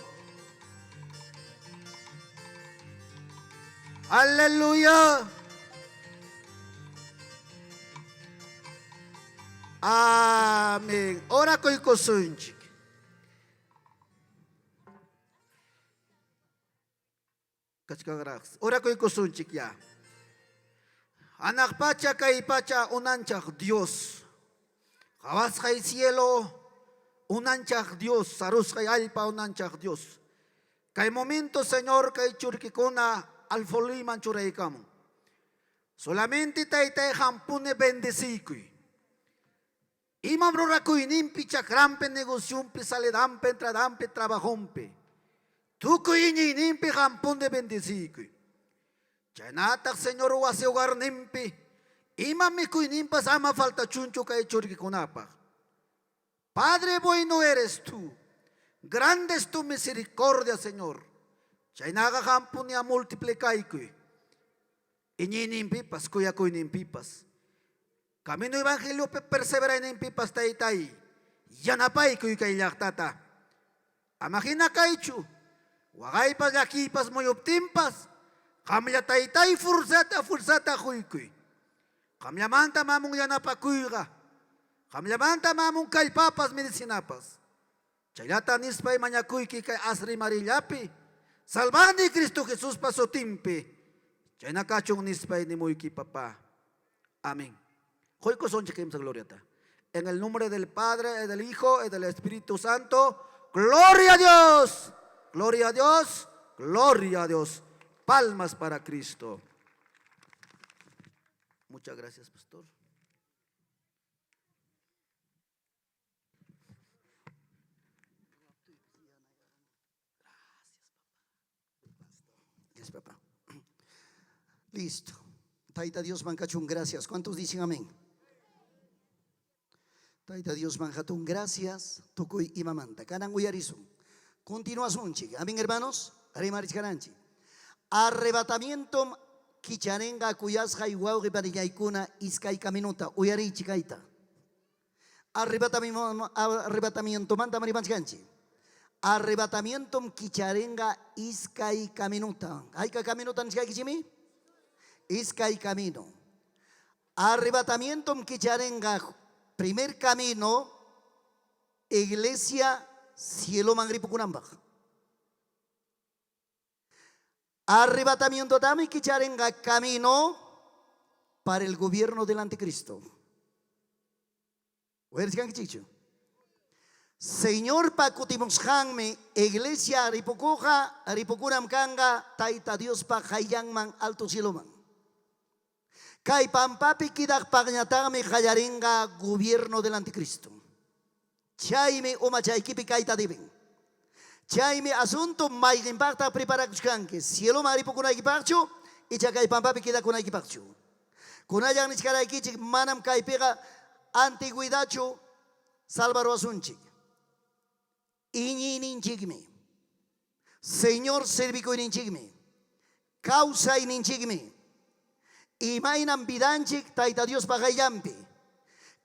Aleluya. Amén. Ora kuykusunchik. Kachkanraqsi. Ora kuykusunchik ya. Hanaq pacha kay pacha unanchaq Dios. Qawasqay cielo unanchaq Dios, sarusqay allpa unanchaq Dios. Kay momento, Señor, kay churkikuna alfoliman churaykamun. Solamente Taytay qampuni bendeciykuy. Imam rurakuyninpi, chakranpi, negocionpi, salidanpi, entradanpi, trabajonpi. Tukuy iñiyninpi qampuni bendeciykuy. Chaynataq, Señor, wasi hogarninpi, ima mikuyninpas ama faltachunchu kay churkikunapaq. Padre bueno eres tú. Grande es tu misericordia, Señor. Chaynaqa qampuni a multiplicaykuy. Iñiyninpipas, kuyakuyninpipas. Camino evangeliopi perseverayninpipas, Taytay, yanapaykuy kay llaqtata. Ama hina kaychu, waqaypas llakiypas muyuptinpas, qamlla Taytay fuerzata, fuerzata quykuy. Qamllamanta mamun yanapakuyqa, qamllamanta mamun kallpapas medicinapas. Chayllata nispay mañakuyki kay asri marillapi, salvani Cristo Jesuspa sutinpi. Chayna kachun nispay nimuyki, papá. Amén. Quykusunchik kimsa gloriata. En el nombre del Padre, y del Hijo, y del Espíritu Santo. Gloria a Dios. Gloria a Dios. Gloria a Dios. Palmas para Cristo. Muchas gracias, pastor. Gracias, papá. Listo. Tayta Diosman kachun gracias. ¿Cuántos dicen amén? Tayta Diosman hatun gracias. Tukuy imamanta. Kanan uyarisun. Continuasunchik. Amén, hermanos. Rimarichkaranchik. Arrebatamiento kicharenqa kuyasqay wawqi panillaykuna iskay caminuta uyariychik kayta. Arrebatamientomanta rimachkanchik. Arrebatamiento kicharenqa iskay caminuta. Hayka caminuta nishkaykichikmi? Iskay camino. Arrebatamiento kicharenqa primer camino, iglesia cieloman ripukunanpaq. Arrebatamiento tami kicharenqa camino para el gobierno del anticristo. Uyarichkankichikchu? Señorpa kutimusqanmi iglesia ripukuqqa ripukunam kanqa Tayta Diospa qayllanman alto cieloman. Kay pampapi kidaqpaqñataqmi qallarinqa gobierno del anticristo. Chaymi umachaykipi kayta deben. Chaymi asunto mayqinpaqtaq preparakuchkanki, cieloman ripukunaykipaqchu icha kay pampapi quedakunaykipaqchu. Kunallan nichkaraykichik manam kaypiqa antiguidachu salvaruwasunchik. Iñiyninchikmi, Señor servikuyninchikmi, kawsayninchikmi, imaynam vidanchik Tayta Diospa qayllanpi,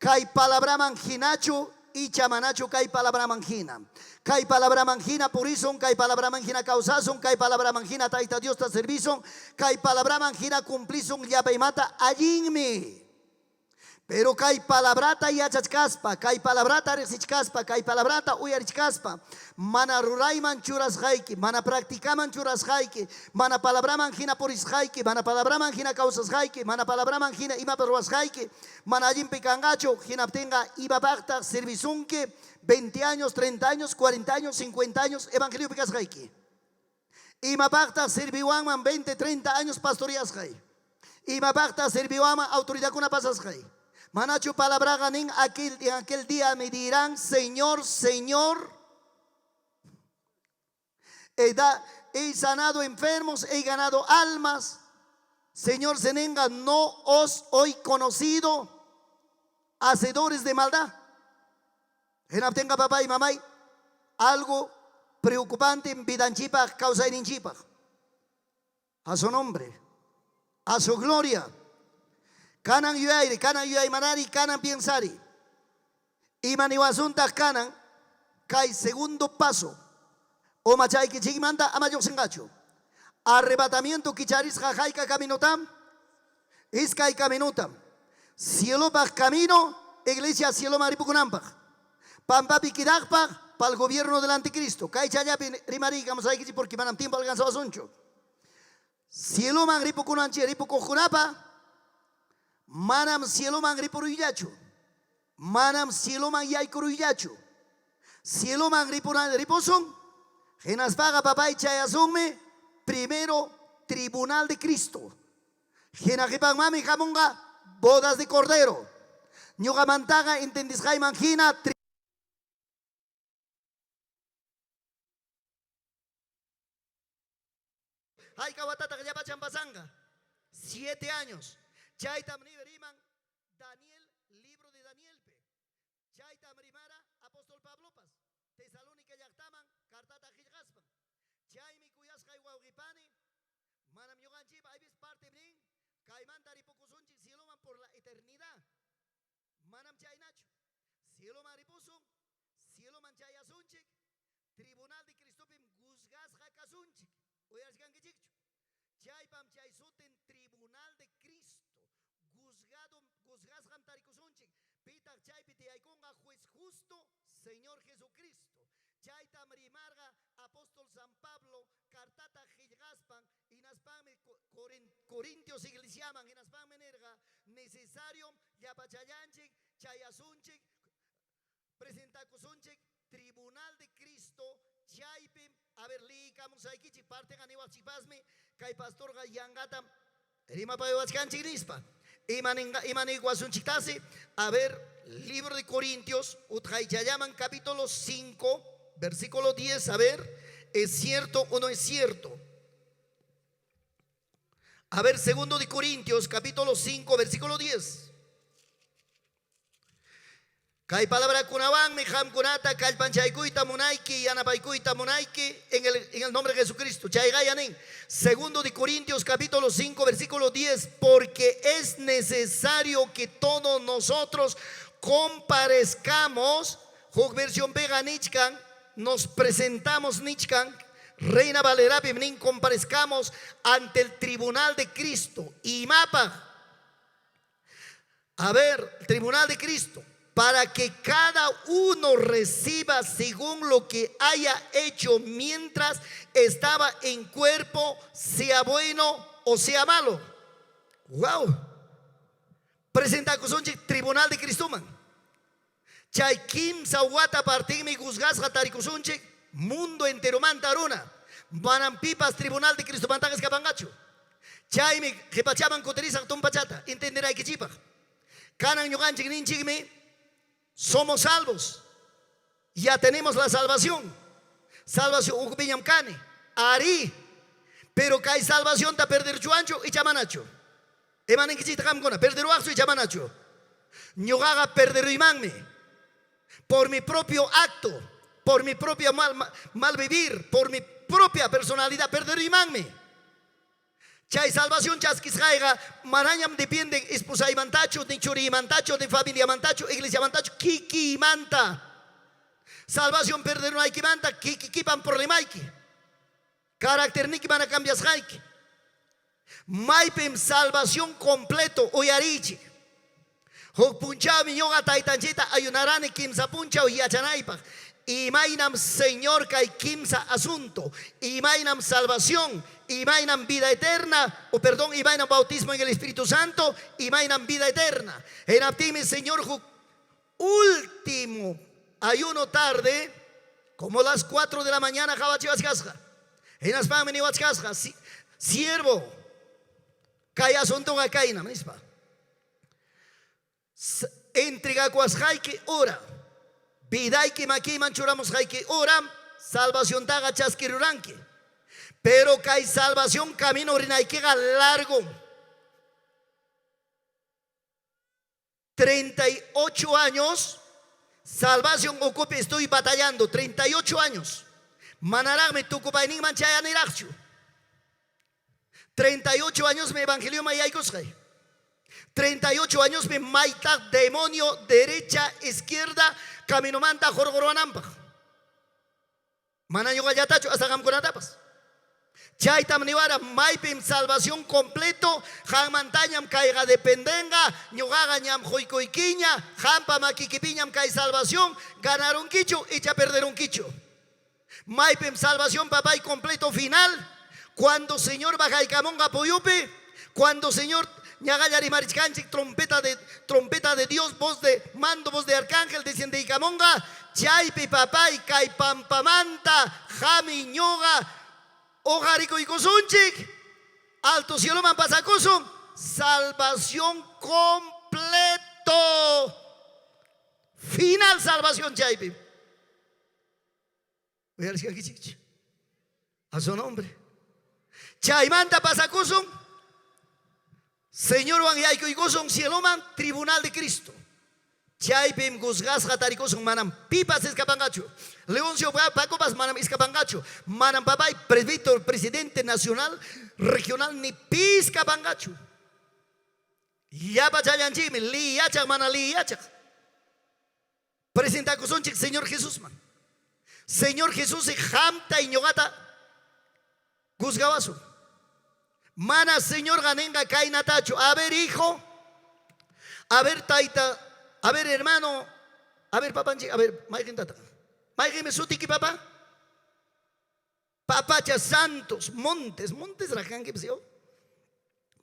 kay palabraman hinachu icha manachu kay palabraman hina. Kay palabraman hina purisun, kay palabraman hina kawsasun, kay palabraman hina Tayta Diosta servisun, kay palabraman hina cumplisun llapa imata allinmi. Pero kay palabrata yachachkaspa, kay palabrata riqsichkaspa, kay palabrata uyarichkaspa, mana rurayman churasqayki, mana practicaman churasqayki, mana palabraman hina purisqayki, mana palabraman hina kawsasqayki, mana palabraman hina imapas ruwasqayki, mana allinpi kanqachu, hinaptinqa imapaqtaq servisunki 20 años, 30 años, 40 años, 50 años evangeliopi kasqayki? Imapaqtaq serviwanman 20, 30 años pastoreasqay? Imapaqtaq serviwanman autoridadkuna pasasqay? Manachu palabraqa nin aquel, en aquel día me dirán, Señor, Señor, he, da, he sanado enfermos, he ganado almas. Señor Senenga, no os hoy conocido, hacedores de maldad. Hinaptinqa papay, mamay, algo preocupante vidanchikpaq, kawsayninchikpaq. A su nombre, a su gloria. Kanan yuyayri, kanan yuyaymanari, kanan piensari. Ima niwasuntaq kanan kay segundo paso. Umachaykichikmanta ama lluqsinqachu. Arrebatamiento kicharisqa hayka caminotam? Iskay caminotam. Cielopaq camino, iglesia cieloman ripukunanpaq. Pampapi kidaqpaq, pal gobierno del anticristo. Kay challapi rimariykamusaykichik porque manam tiempo alcanzawasunchu. Cieloman ripukunanchik ripukuqkunapa manam cieloman ripuruyllachu. Manam cieloman yaykuruyllachu. Cieloman ripusun. Hinaspaqa papay chayasunmi primero tribunal de Cristo. Hina qipanmanmi hamunqa bodas de Cordero. Ñuqamantaqa entendisqayman hina Hayka watataq llapachan pasanqa? 7 años. Chaytam riman Daniel, libro de Danielpi. Chaytam rimara apóstol Pablopas. Tesalónica llaqtaman cartata qillqaspan. Chaymi kuyasqay wawqipani, manam ñuqanchikpa aypis parte nin, kaymanta ripukusunchik cieloman por la eternidad. Manam chaynachu. Cieloman ripusun, cieloman chayasunchik, tribunal de Cristopim juzgasqa kasunchik. Uyarishkankichikchu. Chaypam chay sutin tribunal de Cristo. Juzgado, juzgasqam tarikusunchik. Pitaq chaypi tiyaykunqa juez justo, Señor Jesucristo. Chaytam rimarqa apóstol San Pablo cartata qillqaspan hinaspanmi Corintios iglesiaman hinaspanmi nirqa necesario llapachallanchik chayasunchik presentakusunchik tribunal de Cristo chaypim a ver liykamusaykichik parteqa niwaqchikpasmi kay pastorqa yanqatam rimapayawachkanchik nispa. Ima niwasunchiktasi? A ver, libro de Corintios, utqaychallaman capítulo 5, versículo 10, a ver, ¿es cierto o no es cierto? A ver, segundo de Corintios, capítulo 5, versículo 10. Kay palabrakunawanmi qamkunata kallpanchaykuyta munayki, yanapaykuyta munayki en el nombre de Jesucristo. Chayqa nin. Segundo de Corintios capítulo 5 versículo 10, porque es necesario que todos nosotros comparezcamos, huk versión piqa nichkan, nos presentamos nichkan, Reina Valera nin comparezcamos ante el tribunal de Cristo. Imapaq. A ver, el tribunal de Cristo, para que cada uno reciba según lo que haya hecho mientras estaba en cuerpo, sea bueno o sea malo. Wow. Presentakusunchik tribunal de Cristoman. Chay kimsa wata partinmi juzgasqa tarikusunchik mundo enteromanta runa. Manam pipas tribunal de Cristomantaqa escapanqachu. Chaymi qipachaman kutirisaq tumpachata entenderaykichikpaq. Kanan ñuqanchik ninchikmi somos salvos. Ya tenemos la salvación. Salvación ukupiñam kani. Arí. Pero kay salvacionta perderchuanchu icha manachu. Ima ninkichiktaq qamkuna? Perderuwaqchu icha manachu? Ñuqaqa perderuymanmi. Por mi propio acto, por mi propio mal, mal vivir, por mi propia personalidad, perderuymanmi. Chay salvación chaskisqayqa manañam dependen esposaymantachu, ni churiymantachu, ni familiamantachu, iglesiamantachu, kikiymanta. Salvación perderunaykimanta kikikipan problemayki. Caracterniki mana cambiasqayki. Maypim salvación completo uyariychik. Huk punchawmi ñuqa taytanchikta ayunarani kimsa punchaw yachanaypaq. Imaynam Señor kay kimsa asunto, imaynam salvación, imaynam vida eterna, o perdón, imaynam bautismo en el Espíritu Santo, imaynam vida eterna. Hinaptinmi Señor huk último ayuno tarde, como las 4 de la mañana qawachiwachkasqa. Hinaspanmi niwachkasqa, siervo, kay asuntoqa kaynam, nispa. Entregakuwasqayki hora, vidayki makiyman churamusqayki horam salvaciontaqa chaskiruranki. Pero kay salvación camino rinaykiqa largo. 38 años, salvación ukupi estoy batallando, 38 años. Manaraqmi tukupayninman chayaniraqchu. 38 años mi evangelio yaykusqay. 38 años mi maytaq demonio derecha, izquierda, caminomanta hurquruwananpaq. Mana ñuqallatachu hasta qamkunatapas. Chaytam niwara maypim salvación completo, qanmantañam kayqa dependenqa, ñuqaqa ñam quykuykiña, qampa makikipiñam kay salvación, ganarunkichu icha perderunkichu. Maypim salvación papay completo final, cuando Señor bajaykamunqa puyupi, cuando Señor ñaqalla rimarichkanchik trompeta de Dios, voz de mando, voz de arcángel, desciendeykamunqa, chaypi papay kay pampamanta, qami ñuqa, hoqarikuykusunchik, alto cieloman pasakusun, salvación completo. Final salvación chaypi. Uyarishkankichikchu. A su nombre. Chaymanta pasakusun, Señorwan yaykuykusun cieloman tribunal de Cristo. Chaypim juzgasqa tarikusun manam pipas escapanqachu. Leoncio Pacopas manam escapanqachu. Manam papay presbítero, presidente nacional, regional ni pi escapanqachu. Llapa challanchikmi li yachaq mana li yachaq. Presentakusunchik Señor Jesusman. Señor Jesús qamta y ñuqata juzgawasun. Mana Señor ganenga kaynatachu. A ver, hijo. A ver, taita. A ver, hermano. A ver, papanchi. A ver, mayqin tata. Mayqinmi sutiki, papá. Papacha Santos. Montes. Montes rajanki, pues,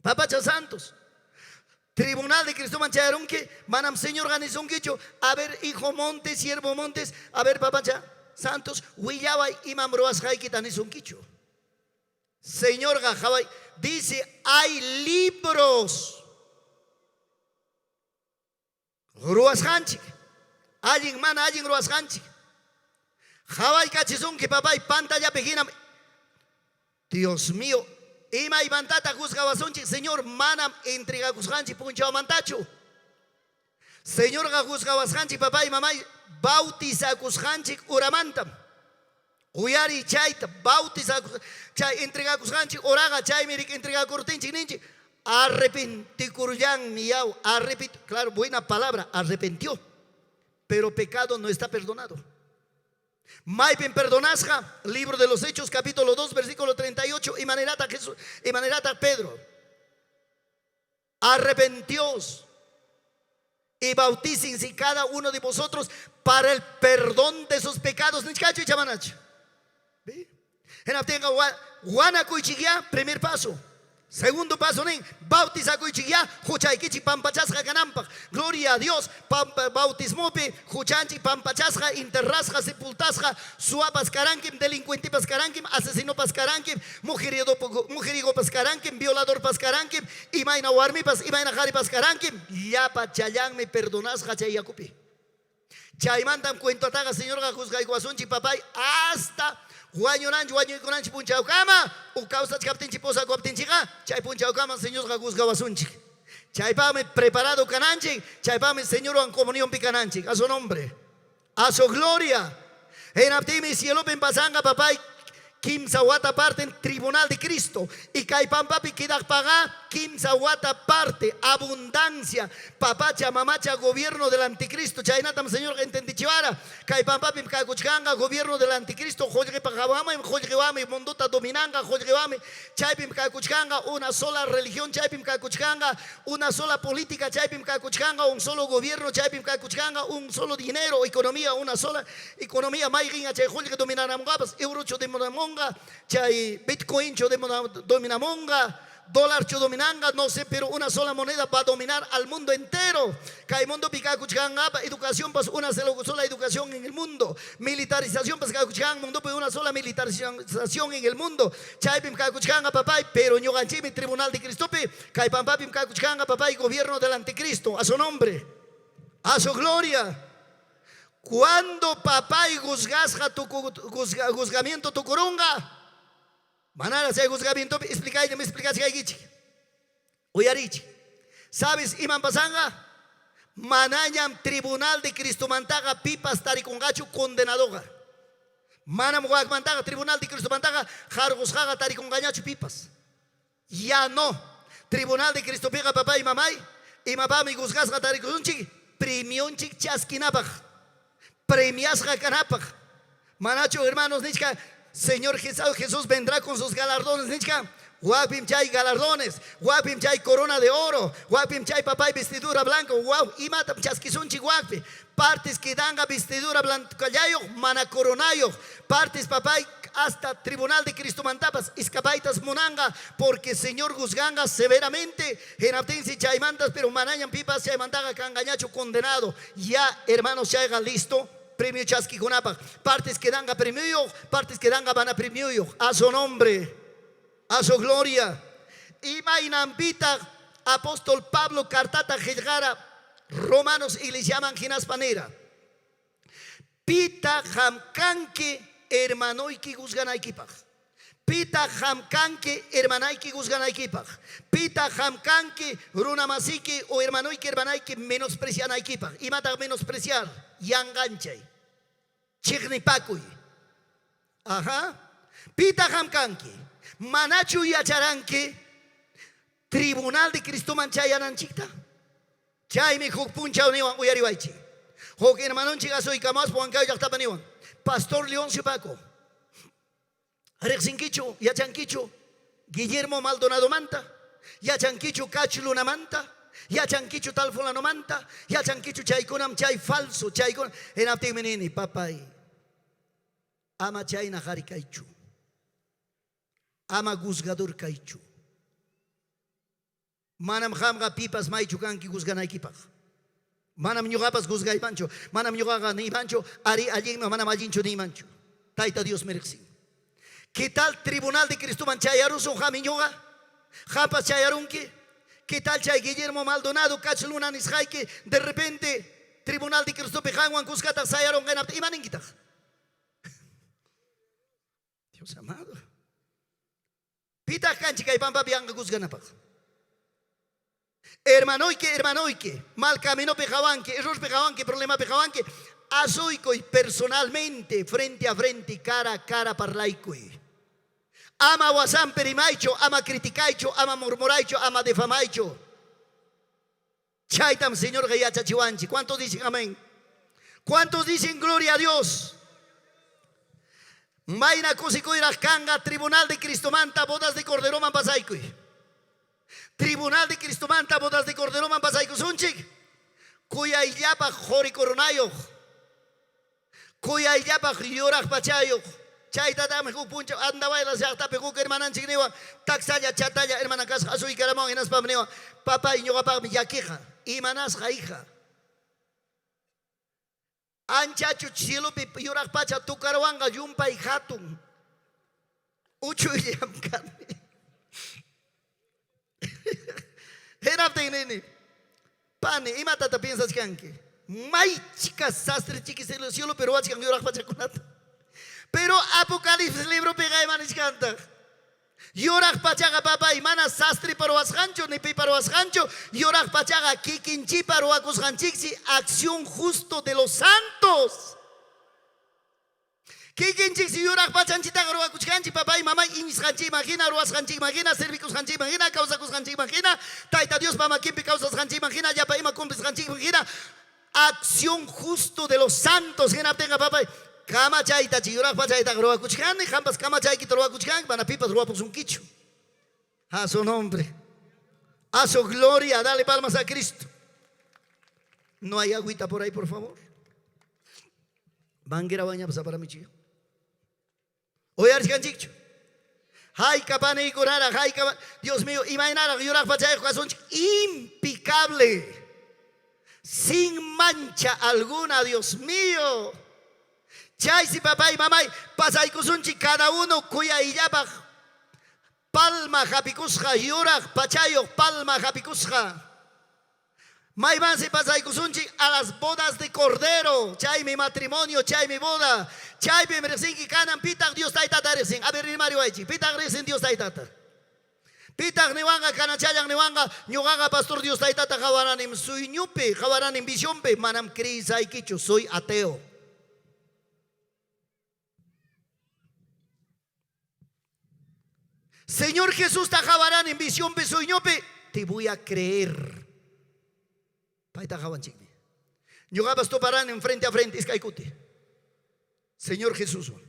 Papacha Santos. Tribunal de Cristo chayarunki. Manam Señor ganisunkichu. A ver, hijo Montes, siervo Montes. A ver, papacha Santos. Willaway imam ruwasqaykita nisunkichu. Señor Gajabay dice, hay libros. Ruwasqanchik. Allin mana allin ruwasqanchik. Qhawaykachisunki papay pantallapi hinam. Dios mío, imaymantata juzgawasunchik, Señor, manam entregakusqanchik punchawmantachu. Señorqa juzgawasqanchik papay mamay bautizakusqanchik uramantam. Uyariy chayta bautizakus chay entregakusqanchik uraqa chaymi rik entregakurtinchik ninchik arrepentikurllanmi yaw arrepent claro, buena palabra, arrepentió, pero pecado no está perdonado. Maypim perdonasqa, libro de los Hechos, capítulo 2, versículo 38, y manerata Jesús, y manerata Pedro. Arrepentios y bautícense cada uno de vosotros para el perdón de sus pecados. Nichkachu icha manachu. Hinaptinqa wanakuychikyá, primer paso. Segundo paso nin, bautizakuychikyá huchaykichik pampachasqa kananpaq. Gloria a Dios, bautismopi huchanchik pampachasqa, enterrasqa, sepultasqa, suwapas karankim, delincuentepas karankim, asesinopas karankim, mujerigopas karankim, violadorpas karankim, imayna warmipas, imayna qaripas karankim, llapa challanmi perdonasqa chay yakupi. Chaymantam cuentotaqa Señorqa juzgaykuwasunchik papay hasta wañunanchik wañuykunanchik punchawkama o kawsachkaptinchik posakuwaptinchikqa chay punchawkama Señorqa juzgawasunchik. Chaypaqmi preparado kananchik, chaypaqmi Señorwan comunionpi kananchik. A su nombre, a su gloria. Hinaptinmi cielopim pasanqa papay kimsa wata parten tribunal de Cristo y kay pampapi quedaqpaqa kimsa wata parte abundancia papacha mamacha gobierno del anticristo. Chaynatam Señorqa entendichiwara. Kay pampapim kakuchkanqa gobierno del anticristo, qullqipa hawanmi, qullqiwanmi mundota dominanqa, qullqiwanmi chaypim kakuchkanqa una sola religión, chaypim kakuchkanqa una sola política, chaypim kakuchkanqa un solo gobierno, chaypim kakuchkanqa un solo dinero, economía, una sola economía. Mayqinqa chay qullqi dominaramunqapas, eurochu dominamunqa, chay bitcoinchu dominamunqa, dólarchu dominanqa, no sé, pero una sola moneda va a dominar al mundo entero. Kay mundopi kakuchkanqapa educación pas una sola educación en el mundo, militarización pas kakuchkan mundopi una sola militarización en el mundo. Chaypim kakuchkanqa papay, pero ñuqanchikmi tribunal de Cristopi, kay pampapim kakuchkanqa papay gobierno del anticristo. A su nombre, a su gloria. Cuando papay juzgasqa juzgamiento tukurunqa, manara chay juzgamientopi explicayta me explicachkaykichik. Uyarichik. ¿Sabes iman pasanqa? Manañam tribunal de Cristomantaqa pipas tarikunqachu condenadoqa. Manam wakmantaqa tribunal de Cristomantaqa qarqusqaqa tarikunqañachu pipas. Ya no. Tribunal de Cristopiqa papá y mamay, imapaqmi juzgasqa tarikusunchik, premionchik chaskinapaq, premiasqa kanapaq. Manachu hermanos nichka, Señor Jesús vendrá con sus galardones nichka, wakpim chay galardones, wakpim chay corona de oro, wakpim chay papay vestidura blanca, wow, imatam chaskisunchik wakpi. Partes quedanga vestidura blanca mana coronayoq, partes papay hasta tribunal de Cristo mantapas, escapaitas munanga, porque Señor juzganga severamente, hinaptinsi chaymantas, pero manañam pipas chaymantaqa kanqañachu condenado. Ya, hermanos, chayqa listo, premio chaskikunapaq. Partes quedanga premio, partes quedanga van a premio. A su nombre, a su gloria. Imaynanpitaq apóstol Pablo cartata qillqara Romanos iglesiaman hinaspa nira. Pitaq qam kanki hermanoyki juzganaykipaq. Pitaq qam kanki hermanayki juzganaykipaq. Pitaq qam kanki runamasiki o hermanoyki hermanayki menosprecianaykipaq. Imataq menospreciar? Yanqanchay. Chiqnipakuy. Ajá. Pitaq qam kanki. Manachu yacharanki tribunal de Cristoman chayananchikta? Chaymi huk punchaw niwan uyariwaychik. Huk hermanonchik asuykamaspa Huancayo llaqtapa niwan. Pastor Leoncio Paco. Riqsinkichu, yachankichu Guillermo Maldonadomanta, yachankichu Cach Lunamanta, yachankichu tal fulanomanta, yachankichu chaykunam chay falso, chaykuna. Hinaptinmi nini, papay, ama chayna qari kaychu. Ama juzgador kaychu. Manam qamqa pipas maychu kanki juzganaykipaq. Manam ñuqapas juzgaymanchu, manam ñuqaqa niymanchu, ari allinmi, manam allinchu niymanchu. Tayta Dios mi riqsin. ¿Qué tal tribunal de Cristoman chayarusun qami ñuqa? Qampas chayarunki? ¿Qué tal chay Guillermo Maldonado Cach Luna nisqayki de repente tribunal de Cristopi qanwan kuskataq sayarunqa hinaptin ima ninkitaq? Dios amado. Pitaq kanchik kay pampapi yanqa juzganapaq? Hermanoyki, hermanoyki, mal caminopi qawanki, errorpi qawanki, problemapi qawanki, asuykuy personalmente, frente a frente, cara a cara parlaykuy. Ama wasanpi rimaychu, ama criticaychu, ama murmuraychu, ama difamaychu. Chaytam Señorqa yachachiwanchik. ¿Cuántos dicen amén? ¿Cuántos dicen gloria a Dios? Mayna kusikuyraq kanqa tribunal de Cristomanta bodas de Corderoman pasaykuy. Tribunal de Cristomanta bodas de Corderoman pasaykusunchik. Kuyayllapaq quri coronayuq. Kuyayllapaq yuraq pachayuq. Chaytataqmi huk punchaw Andahuaylas llaqtapi huk hermananchik niwan, taksalla, chatalla hermana kasqa asuykaramuwan hinaspam niwan, Papay, ñuqapaqmi llakiqa. Imanasqa, hija? Anchachu cielopi yuraq pacha tukarwanqa llumpay hatun. Uchuyllam kani. Hinaptin nini, Pani, imatata piensachkanki? Maychika sastre chiki cielopi ruwachkan yuraq pachakunata. Pero Apocalipsis libropiqa ima nichkantaq? Yuraq pachaqa papay mana sastrepa ruwasqanchu ni pipa ruwasqanchu, yuraq pachaqa kikinchipa ruwakusqanchiksi acción justo de los santos. Kikinchiksi yuraq pachanchitaqa ruwakuchkanchik papay mamay iñisqanchikman hina, ruwasqanchikman hina, servikusqanchikman hina, kawsakusqanchikman hina, Tayta Diospa makinpi kawsasqanchikman hina, llapa ima cumplisqanchikman hina, acción justo de los santos hinaptinqa papay kamachayta chay yuraq pachaytaqa ruwakuchkani, qampas kamachaykita ruwakuchkanki, mana pipas ruwapusunkichu. A su nombre, a su gloria, dale palmas a Cristo. No hay agüita por ahí, por favor. Manguera bañapas aparamichiga. Uyarichkanchikchu. Hayka paniykunaraq, hayka, Dios mío, imaynaraq yuraq pachayuq kasunchik, impecable, sin mancha alguna, Dios mío. Chaysi papay, mamay, pasaykusunchik cada uno kuyayllapaq palma hapikusqa, yuraq pachayuq palma hapikusqa. Maymansi pasaykusunchik a las bodas de Cordero, chaymi matrimonio, chaymi boda, chaypim riqsinki kanan pitaq Dios Taytata riqsin. A ver rimariwaychik, pitaq riqsin Dios Taytata? Pitaq niwanqa kanachallan niwanqa, ñuqaqa pastor Dios Taytata qawaranim suyñupi, qawaranim visionpi, manam creysaykichu, soy ateo. Señor Jesusta qawaranim visionpi, suyñupi, te voy a creer. Payta qawanchikmi. Ñuqapas tuparanim frente a frente iskay kuti. Señor Jesuswan.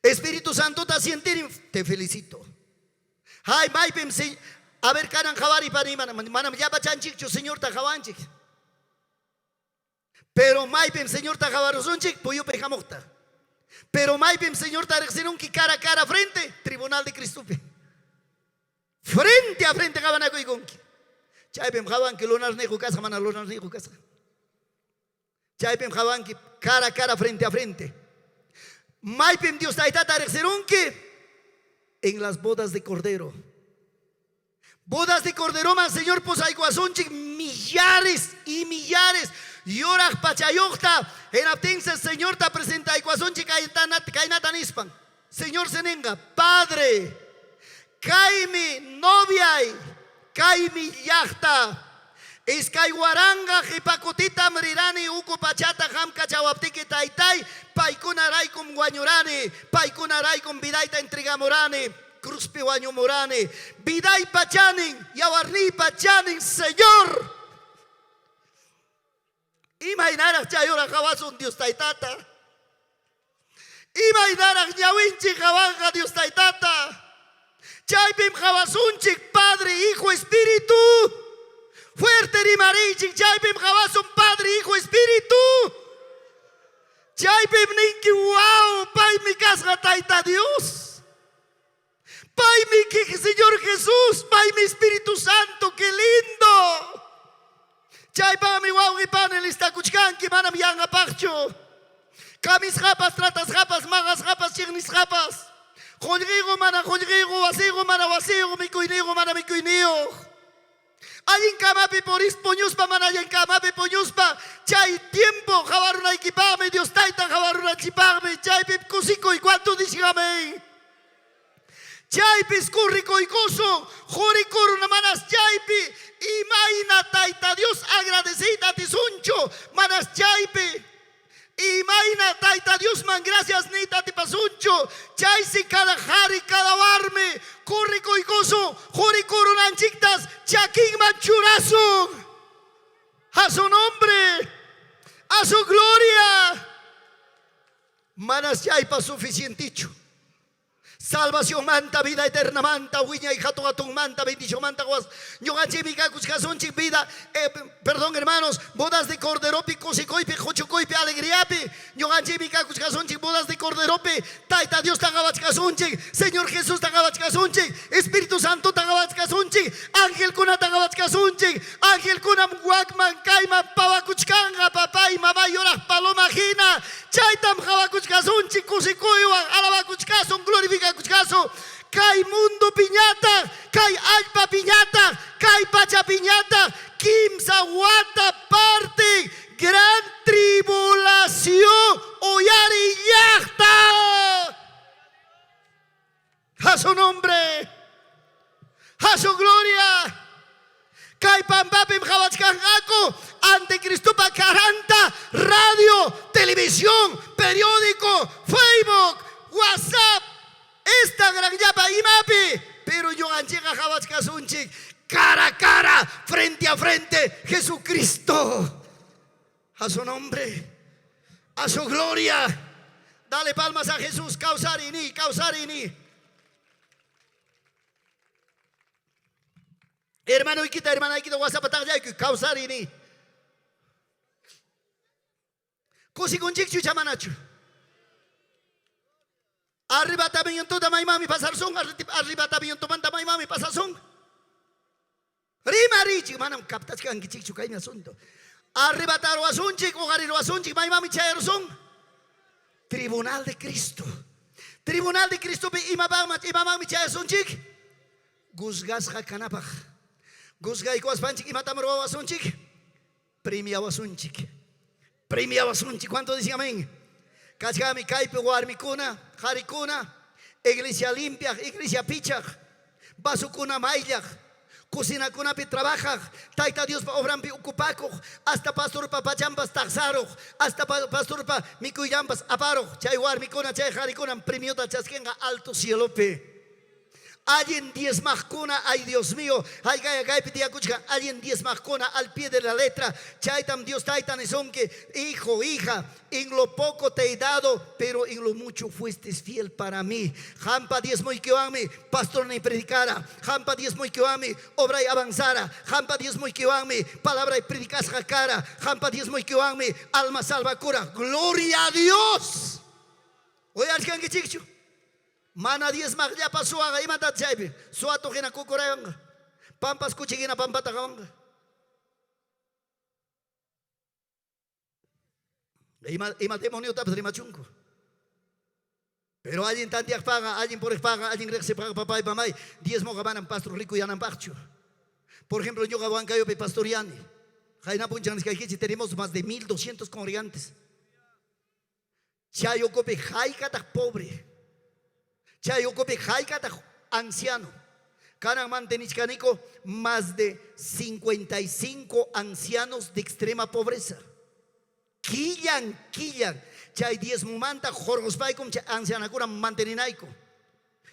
Espíritu Santota sientirim, te felicito. Hay maypim, a ver kanan qawariy pani, manam, manam llapachanchikchu Señorta qawanchik. Pero maypim Señorta qawarusunchik puyupi hamuqta. Pero maypim Señorta riqsirunki cara a cara frente, tribunal de Cristopi. Frente a frente qawanakuykunki. Chaypim qawanki lunarniyuq kasqa, mana lunarniyuq kasqa. Chaypim qawanki cara a cara frente a frente. Maypim Dios Taytata riqsirunki en las bodas de Cordero. Bodas de Corderoman Señor pusaykuwasunchik millares y millares yuraq pachayuqta hinaptinsi Señorta presentaykuwasunchik kaynata nispan. Señor se ninqa, Padre, kaymi noviay, kaymi llaqta. 2000 qipakutitam rirani uku pachata qam kachawaptiki taytay, paykunaraykum wañurani, paykunaraykum vidayta entregamurani. Cruzpi wañumurani, vidaypa chanin, yawarniypa chanin, Señor. Imaynaraq chay hora qawasun Dios Taytata? Imaynaraq ñawinchik qawanqa Dios Taytata? Chaypim qawasunchik Padre, Hijo, Espíritu. Fuerte rimariychik, chaypim qawasun Padre, Hijo, Espíritu. Chaypim ninki, wow, paymi kasqa Tayta Dios. Paymi Señor Jesús, paymi Espíritu Santo, qué lindo. Chaypaqmi wawqi pani listakuchkanki, manam yanqapaqchu. Kamisqapas, tratasqapas, maqasqapas, chiqnisqapas. Qullqiyqu, mana qullqiyqu, wasiyqu, mana wasiyuq, mikuyniyqu, mana mikuyniyuq. Allin camapi puris puñuspa, mana allin camapi puñuspa, chay tiempo qawarunaykipaqmi, Dios Tayta qawarunanchikpaqmi, chaypi kusikuy, ¿cuánto dicen amén? Chaypis kurrikuykusun, qurikuruna manas chaypi, imayna Tayta Dios agradeciyta atisunchu, manas chaypi, imayna Tayta Diosman gracias niyta atipasunchu, chaysi cada qhari, cada warmi kurrikuykusun, qurikurunanchiktas chakinman churasun. A su nombre, a su gloria. Manas chaypa suficientichu. Salvacionmanta, vida eternamanta, wiñay hatun hatunmanta, bendicionmanta was ñuqanchikmi kakuchkasunchik vida, eh, perdón hermanos, bodas de corderopi, kusikuypi, quchukuypi, alegriapi, ñuqanchikmi kakuchkasunchik bodas de corderopi, Tayta Diosta qawachkasunchik, Señor Jesusta qawachkasunchik, Espíritu Santota qawachkasunchik, angelkunata qawachkasunchik, angelkunam wakman kayman pawakuchkanqa, papay, mamay, yuraq paloma hina, chaytam qawakuchkasunchik, kusikuywan alabakuchkasun, glorificakuchkasun, kay mundo piñataq, kay allpa piñataq, kay pacha piñataq, kimsa wata parte gran tribulación uyariy llaqta. A su nombre, a su gloria. Kay pampapim qawachkanqaku anticristopa caranta, radio, televisión, periódico, Facebook, WhatsApp, Instagram llapa imapi, pero ñuqanchikqa qawachkasunchik cara a cara, frente a frente, Jesucristo. A su nombre, a su gloria. Dale palmas a Jesús, kawsarini, kawsarini. Hermanoykita, hermanaykita WhatsApp taqllaykuy, kawsarini. Kusikunchikchu icha manachu? Arrebatamientuta maymanmi pasarsun, arrebatamientumanta maymanmi pasasun. Rimarichik, manam captachkankichikchu kaymi asunto. Arrebataruwasunchik, uqariruwasunchik, maymanmi chayarusun. Tribunal de Cristo. Tribunal de Cristopi imapaqmi imamanmi chayasunchik? Guzgasqa kanapaq. Guzgaykuwaspanchik imatam ruwawasunchik? Premiawasunchik. Premiawasunchik. ¿Cuánto dicen amén? Kachkami kaypi warmikuna, qarikuna, iglesia limpiaq, iglesia pichaq, vasokuna mayllaq, cocinakunapi trabajaq, Tayta Diospa obranpi ocupakuq, hasta pastorpa pachanpas taqsaruq, hasta pastorpa mikuyllanpas aparuq, chay warmikuna, chay qarikunam premiota chaskinqa alto cielopi. Allin diezmaqkuna, ay Dios mío, haykaya kaypi tiyakuchkan, allin diezmaqkuna al pie de la letra, chaytam Dios Tayta nisunki, hijo, hija, en lo poco te he dado, pero en lo mucho fuiste fiel para mí. Qampa diezmoykiwanmi pastorniy predicara, qampa diezmoykiwanmi obray avanzara, qampa diezmoykiwanmi palabray predicasqa kara, qampa diezmoykiwanmi alma salvakura. Gloria a Dios. Uyarichkankichikchu? Mana diezmaqllapa suwaqa imatataq chaypi? Suwatuq hina kukurayanqa. Pampas kuchi hina pampata qawanqa. Ima, ima demoniotapas rimachunku. Pero allin tanteaqpaqa, allin puriqpaqa, allin riqsipaqqa papay, mamay, diezmoqa manam pastor rikuyananpaqchu. Por ejemplo, ñuqa Huancayopi pastoriani. Qayna punchan niskaykichik, tenemos más de 1200 congregantes. Chay ukupi haykataq pobre. Chay ukupi haykataq anciano. Kanan mantenichkaniku más de 55 ancianos de extrema pobreza. Killan, killan. Chay diezmomanta hurquspaykum chay ancianakuna manteninayku.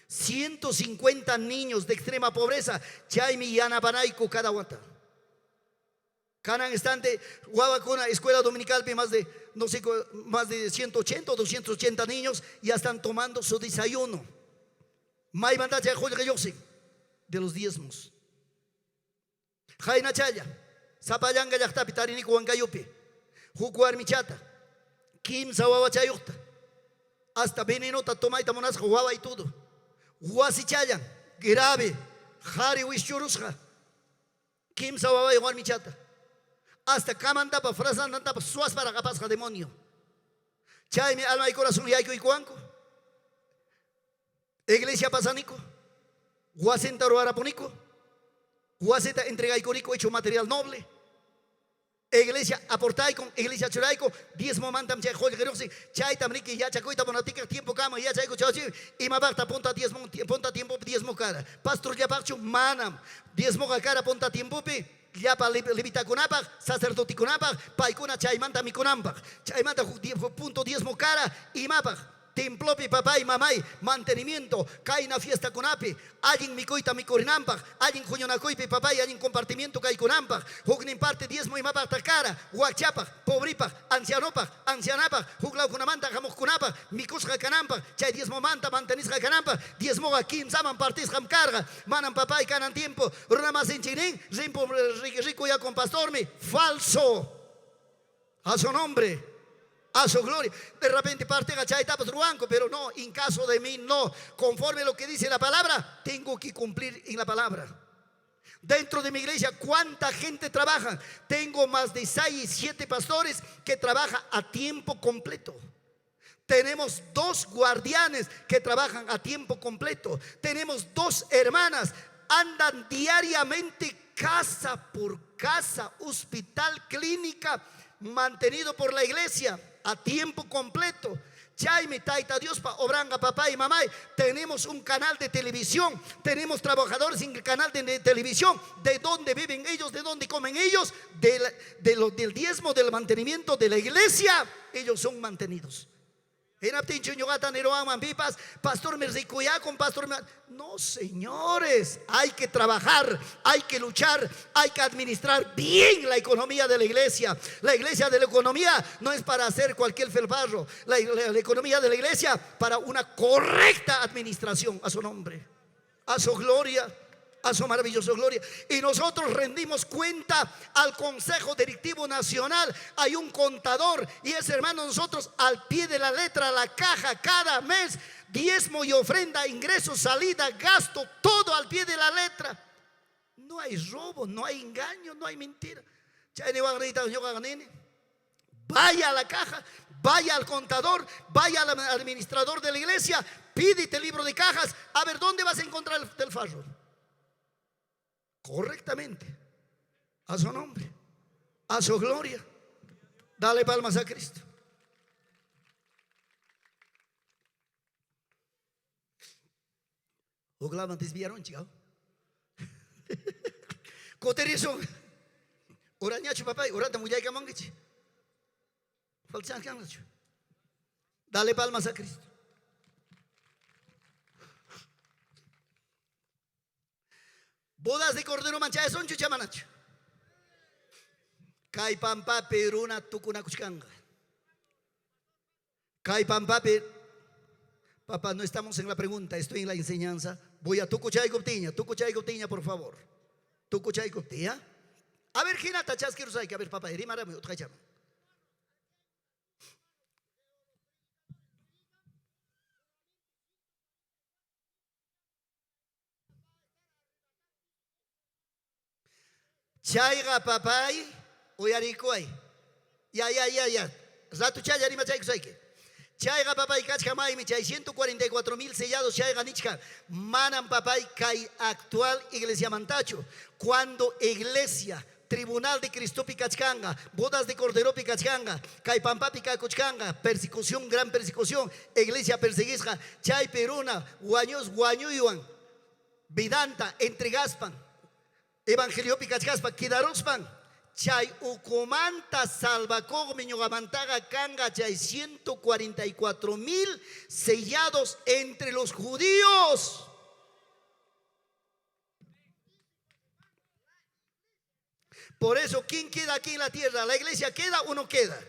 150 niños de extrema pobreza. Chaymi yanapanayku cada wata. Kanan instante, wawakuna, escuela dominicalpi más de, no sé, más de 180 o 280 niños ya están tomando su desayuno. Maymanta chay qullqi lluqsin de los diezmos. Qaynachalla, Sapallanga llaqtapi tariniku Huancayupi, huk warmichata, kimsa wawachayuqta, hasta venenota tomayta munasqa wawa y todo. Wasichallan, grave, qhari wischurusqa. Kimsa wawayuq warmichata. Hasta kamantapa, frasantantapa suwasparaq apasqa demonio. Chaymi alma y corazón yaykuykuwanku. Iglesia pasaniku. Wasinta ruwarapuniku. Wasita entregaykuniku hecho material noble. Iglesia aportayku, iglesia churayku, diezmomantam chay qullqi riqsin, chaytam riki yachakuyta munatikaq tiempo kama yachayku chawchi, imapaqta punta diezmo, punta tiempopi diezmo kara. Pastorllapaqchu manam. Diezmoqa kara punta tiempopi llapa levitakunapaq, sacerdotekunapaq, paykuna chaymanta mikunanpaq. Chaymanta huk punto diezmo kara imapaq. Templopi papay, mamay, mantenimiento, kayna fiestakunapi, allin mikuyta mikurinanpaq, allin huñunakuypi papay, allin compartimiento kaykunanpaq, huknin parte diezmo imapaqtaq kara, wakchapaq, pobrepaq, ancianopaq, ancianapaq, huklawkunamanta hamuqkunapaq, mikusqa kananpaq, chay diezmomanta mantenisqa kananpaq, diezmoqa kimsaman partisqam karqa. Manam papay kanan tiempo runamasinchik nin, rimpum rikuyakun pastormi, falso. A su nombre, a su gloria. De repente parteqa chaytapas ruwanku, pero no, en caso de mí no. Conforme a lo que dice la palabra, tengo que cumplir en la palabra. Dentro de mi iglesia, ¿cuánta gente trabaja? Tengo más de 6, 7 pastores que trabajan a tiempo completo. Tenemos 2 guardianes que trabajan a tiempo completo. Tenemos 2 hermanas, andan diariamente casa por casa, hospital, clínica, mantenido por la iglesia a tiempo completo. Chaymi Tayta Diospa obranga papá y mamá. Tenemos un canal de televisión, tenemos trabajadores en el canal de televisión. ¿De dónde viven ellos? ¿De dónde comen ellos? Del diezmo, del mantenimiento de la iglesia, ellos son mantenidos. Hinaptinchu ñuqata niruwanman pipas, pastor me rikuyakun, pastor me... No, señores, hay que trabajar, hay que luchar, hay que administrar bien la economía de la iglesia. La iglesia de la economía no es para hacer cualquier felfarro. La economía de la iglesia para una correcta administración a su nombre, a su gloria, a su maravillosa gloria. Y nosotros rendimos cuenta al Consejo Directivo Nacional. Hay un contador y ese hermano, nosotros al pie de la letra, la caja cada mes, diezmo y ofrenda, ingreso, salida, gasto, todo al pie de la letra. No hay robo, no hay engaño, no hay mentira. Vaya a la caja, vaya al contador, vaya al administrador de la iglesia, pídete el libro de cajas, a ver dónde vas a encontrar el del farro. Correctamente, a su nombre, a su gloria. Dale palmas a Cristo. Oklaman desviaron, chico. Coterizo. Orañacho, papá, oranta muyayka mongichi. Falchan, Dale palmas a Cristo. Bodas de cordero manchadas son chuchamanacho. Kay pampapi runa tukunakuchkanga. Kay pampapi, papá, no estamos en la pregunta, estoy en la enseñanza. Voy a tukuchaykuptiña, tukuchaykuptiña, por favor. Tukuchaykuptiña. A ver, hinata chaskirusayki, a ver, papá, rimarami utqaychama. Chayqa papay uyarikuay. Ya, ya, ya, ya. Rato chaya rimachaykusayki. Chayqa papay kachka maymi chay 144,000 sellados chayqa nichka. Manam papay kay actual iglesia mantachu. Cuando iglesia tribunal de Cristo kachkanga, bodas de Cordero kachkanga, kay pampapi kakuchkanga, persecución, gran persecución, iglesia perseguisqa, chay peruna, wañus wañuywan, vidanta entregaspan, evangeliopi kachkaspa, quedaruspan, chay ukumanta salvakuqmi ñuqamantaqa kanga chay 144,000 sellados entre los judíos. Por eso, ¿quién queda aquí en la tierra? ¿La iglesia queda o no queda?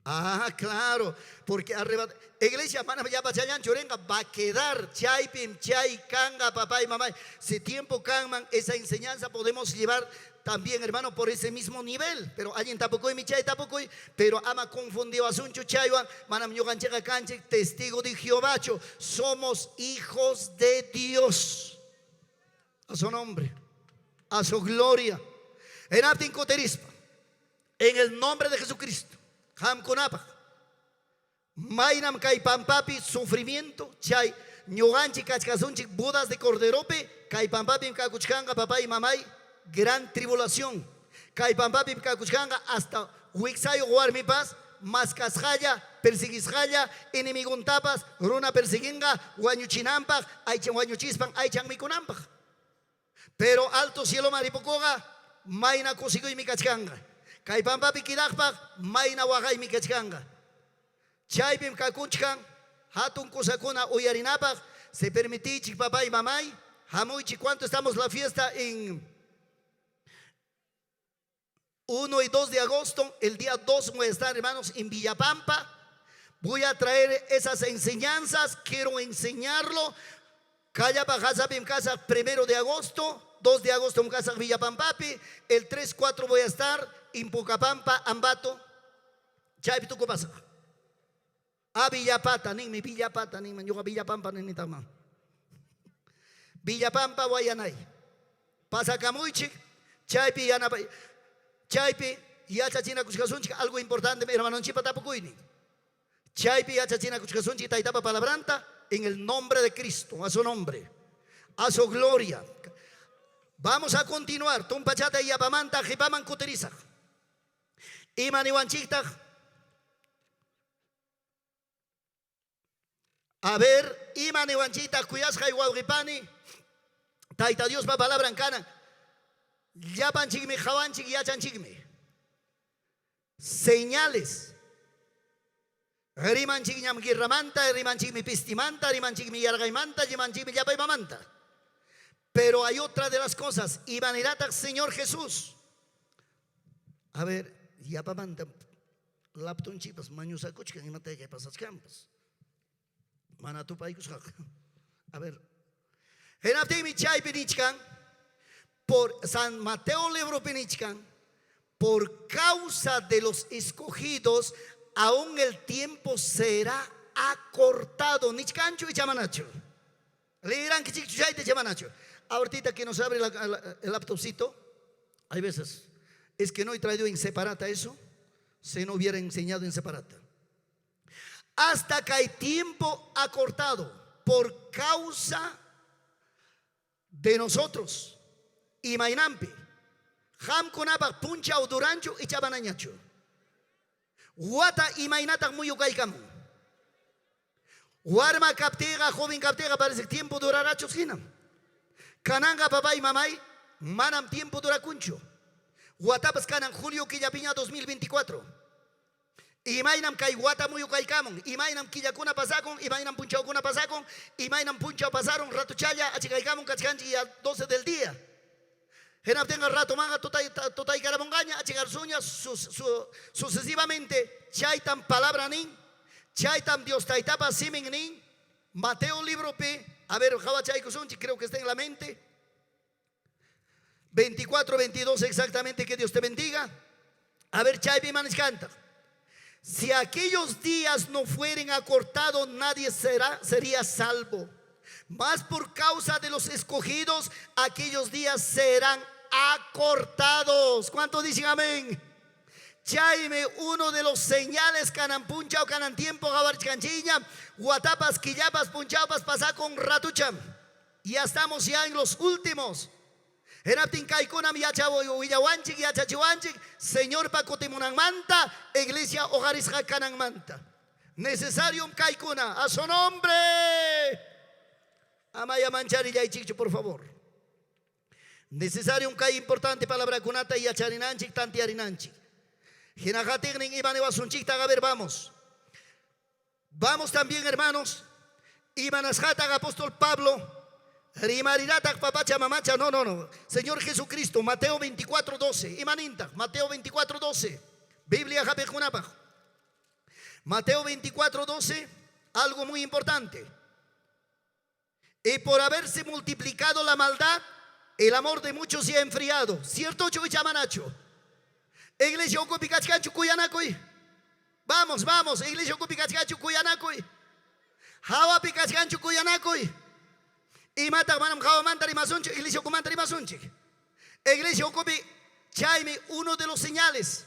Ah, claro, porque arrebat iglesia mana ya pachayan chorenga va a quedar chaypim chay kanga papá y mamá. Si tiempo kanman esa enseñanza podemos llevar también, hermano, por ese mismo nivel. Pero alguien tampoco mi chay tampoco, pero ama confundido asuncho chaywan, manam ñuqanchikqa kanchik testigo de Jehovacho. Somos hijos de Dios. A su nombre, a su gloria. En Aptin Coterispa, en el nombre de Jesucristo. Qamkunapaq maynam kay pampapi sufrimiento chay ñuqanchik kachkasunchik bodas de corderopi kay pampapim kakuchkanqa papá y mamay gran tribulación kay pampapim kakuchkanqa hasta wiksayuq warmipas maskasqalla perseguisqalla enemiguntapas runa perseguinqa wañuchinanpaq aychan wañuchispan aychan mikunanpaq pero alto cielo maripukuqa mayna kusikuymi kachkanqa. Kay pampapi quedaqpaq mayna waqaymi kachkanqa. Chaypim kakuchkan hatun kusakuna uyarinapaq. Se permitiychik papay mamay, hamuychik cuánto estamos la fiesta en 1 y 2 de agosto, el día 2 voy a estar, hermanos, en Villapampa. Voy a traer esas enseñanzas, quiero enseñarlo. Callapa Hazapim casa 1 de agosto, 2 de agosto en casa Villapampapi, el 3, 4 voy a estar en Pucapampa, Ambato. Chaypi tukupasaq. A Villapata, ninmi Villapata, ninmi ñuqa Villapampa ninitaqman. Villapampa Guayanay. Pasakamuychik, chaypi yanapay, chaypi yachachinakuchkasunchik algo importante, hermanonchikpa tapukuynin. Chaypi yachachinakuchkasunchik taytapa palabranta en el nombre de Cristo, a su nombre, a su gloria. Vamos a continuar. Tumpachata yapamanta qipaman kutirisaq. Ima niwanchiktaq? A ver, ima niwanchiktaq kuyasqay wawqipani? Tayta Diospa palabran kanan. Llapanchikmi qawanchik yachanchikmi. Señales. Rimanchikñam guerramanta, rimanchikmi pistimanta, rimanchikmi yarqaymanta, rimanchikmi llapaymamanta. Pero hay otra de las cosas. Imanirataq Señor Jesús. A ver, yapamanta laptonchikpas mañusakuchkan imatay kay pasachkanpas. Mana tupaykusqaqa. A ver. Hinaptinmi chaypi nichkan, por San Mateo libropi nichkan, por causa de los escogidos, aún el tiempo será acortado. Nichkanchu icha manachu. Leerankichikchu chayta icha manachu. Ahorita que nos abre el laptopcito, hay veces, es que no he traído en separata eso, si no hubiera enseñado en separata. Hasta que hay tiempo acortado por causa de nosotros. Imaynampi. Qamkunapaq punchaw duranchu icha manañachu. Wata imaynataq muyukaykamun. Warma kaptiyqa, joven kaptiyqa parece tiempo durarachus hinam. Kananqa papay mamay manam tiempo durakunchu. Watapas kanan julio killapiña 2024. Imaynam kay wata muyukaykamun, imaynam killakuna pasakun, imaynam punchawkuna pasakun, imaynam punchaw pasaron ratuchalla achikaykamun kachkanchik ya 12 del día. Hinaptinqa ratumanqa tutay tutaykaramunqaña achikarsuña sucesivamente. Chaytam palabra nin, chaytam Dios taytapa simin nin. Mateo libropi, a ver, qawachaykusunchik, creo que está en la mente. 24, 22 exactamente, que Dios te bendiga. A ver, chaypi ima nichkantaq. Si aquellos días no fueren acortados, nadie sería salvo. Mas por causa de los escogidos, aquellos días serán acortados. ¿Cuántos dicen amén? Chaymi, uno de los señales kanan punchaw kanan tiempo qawarichkanchikña, watapas, killapas, punchawpas pasakun ratucham. Ya estamos ya en los últimos. Hinaptin kaykunam willawanchik, yachachiwanchik, Señorpa kutimunanmanta, iglesia hoqarisqa kananmanta. Necesarium kaykuna, a su nombre. Amaya mancharillaychikchu, por favor. Necesarium kay importante palabrakunata yacharinanchik, tantearinanchik. Hina qatiqnin ima niwasunchikta, a ver, vamos. Vamos también, hermanos. Imanasqataq apóstol Pablo, rimarirataq papacha mamacha, no, no, no. Señor Jesucristo, Mateo 24, 12. Imanintaq, Mateo 24, 12. Biblia hapiqkunapaq. Mateo 24, 12, algo muy importante. Y por haberse multiplicado la maldad, el amor de muchos se ha enfriado. ¿Cierto, icha manachu? Iglesia ukupi kachkanchu kuyanakuy. Vamos, vamos, iglesia ukupi kachkanchu kuyanakuy. Hawapi kachkanchu kuyanakuy. Imataq manam hawamanta rimasunchik, iglesia ukumanta rimasunchik. Iglesia ukupi chaymi uno de los señales.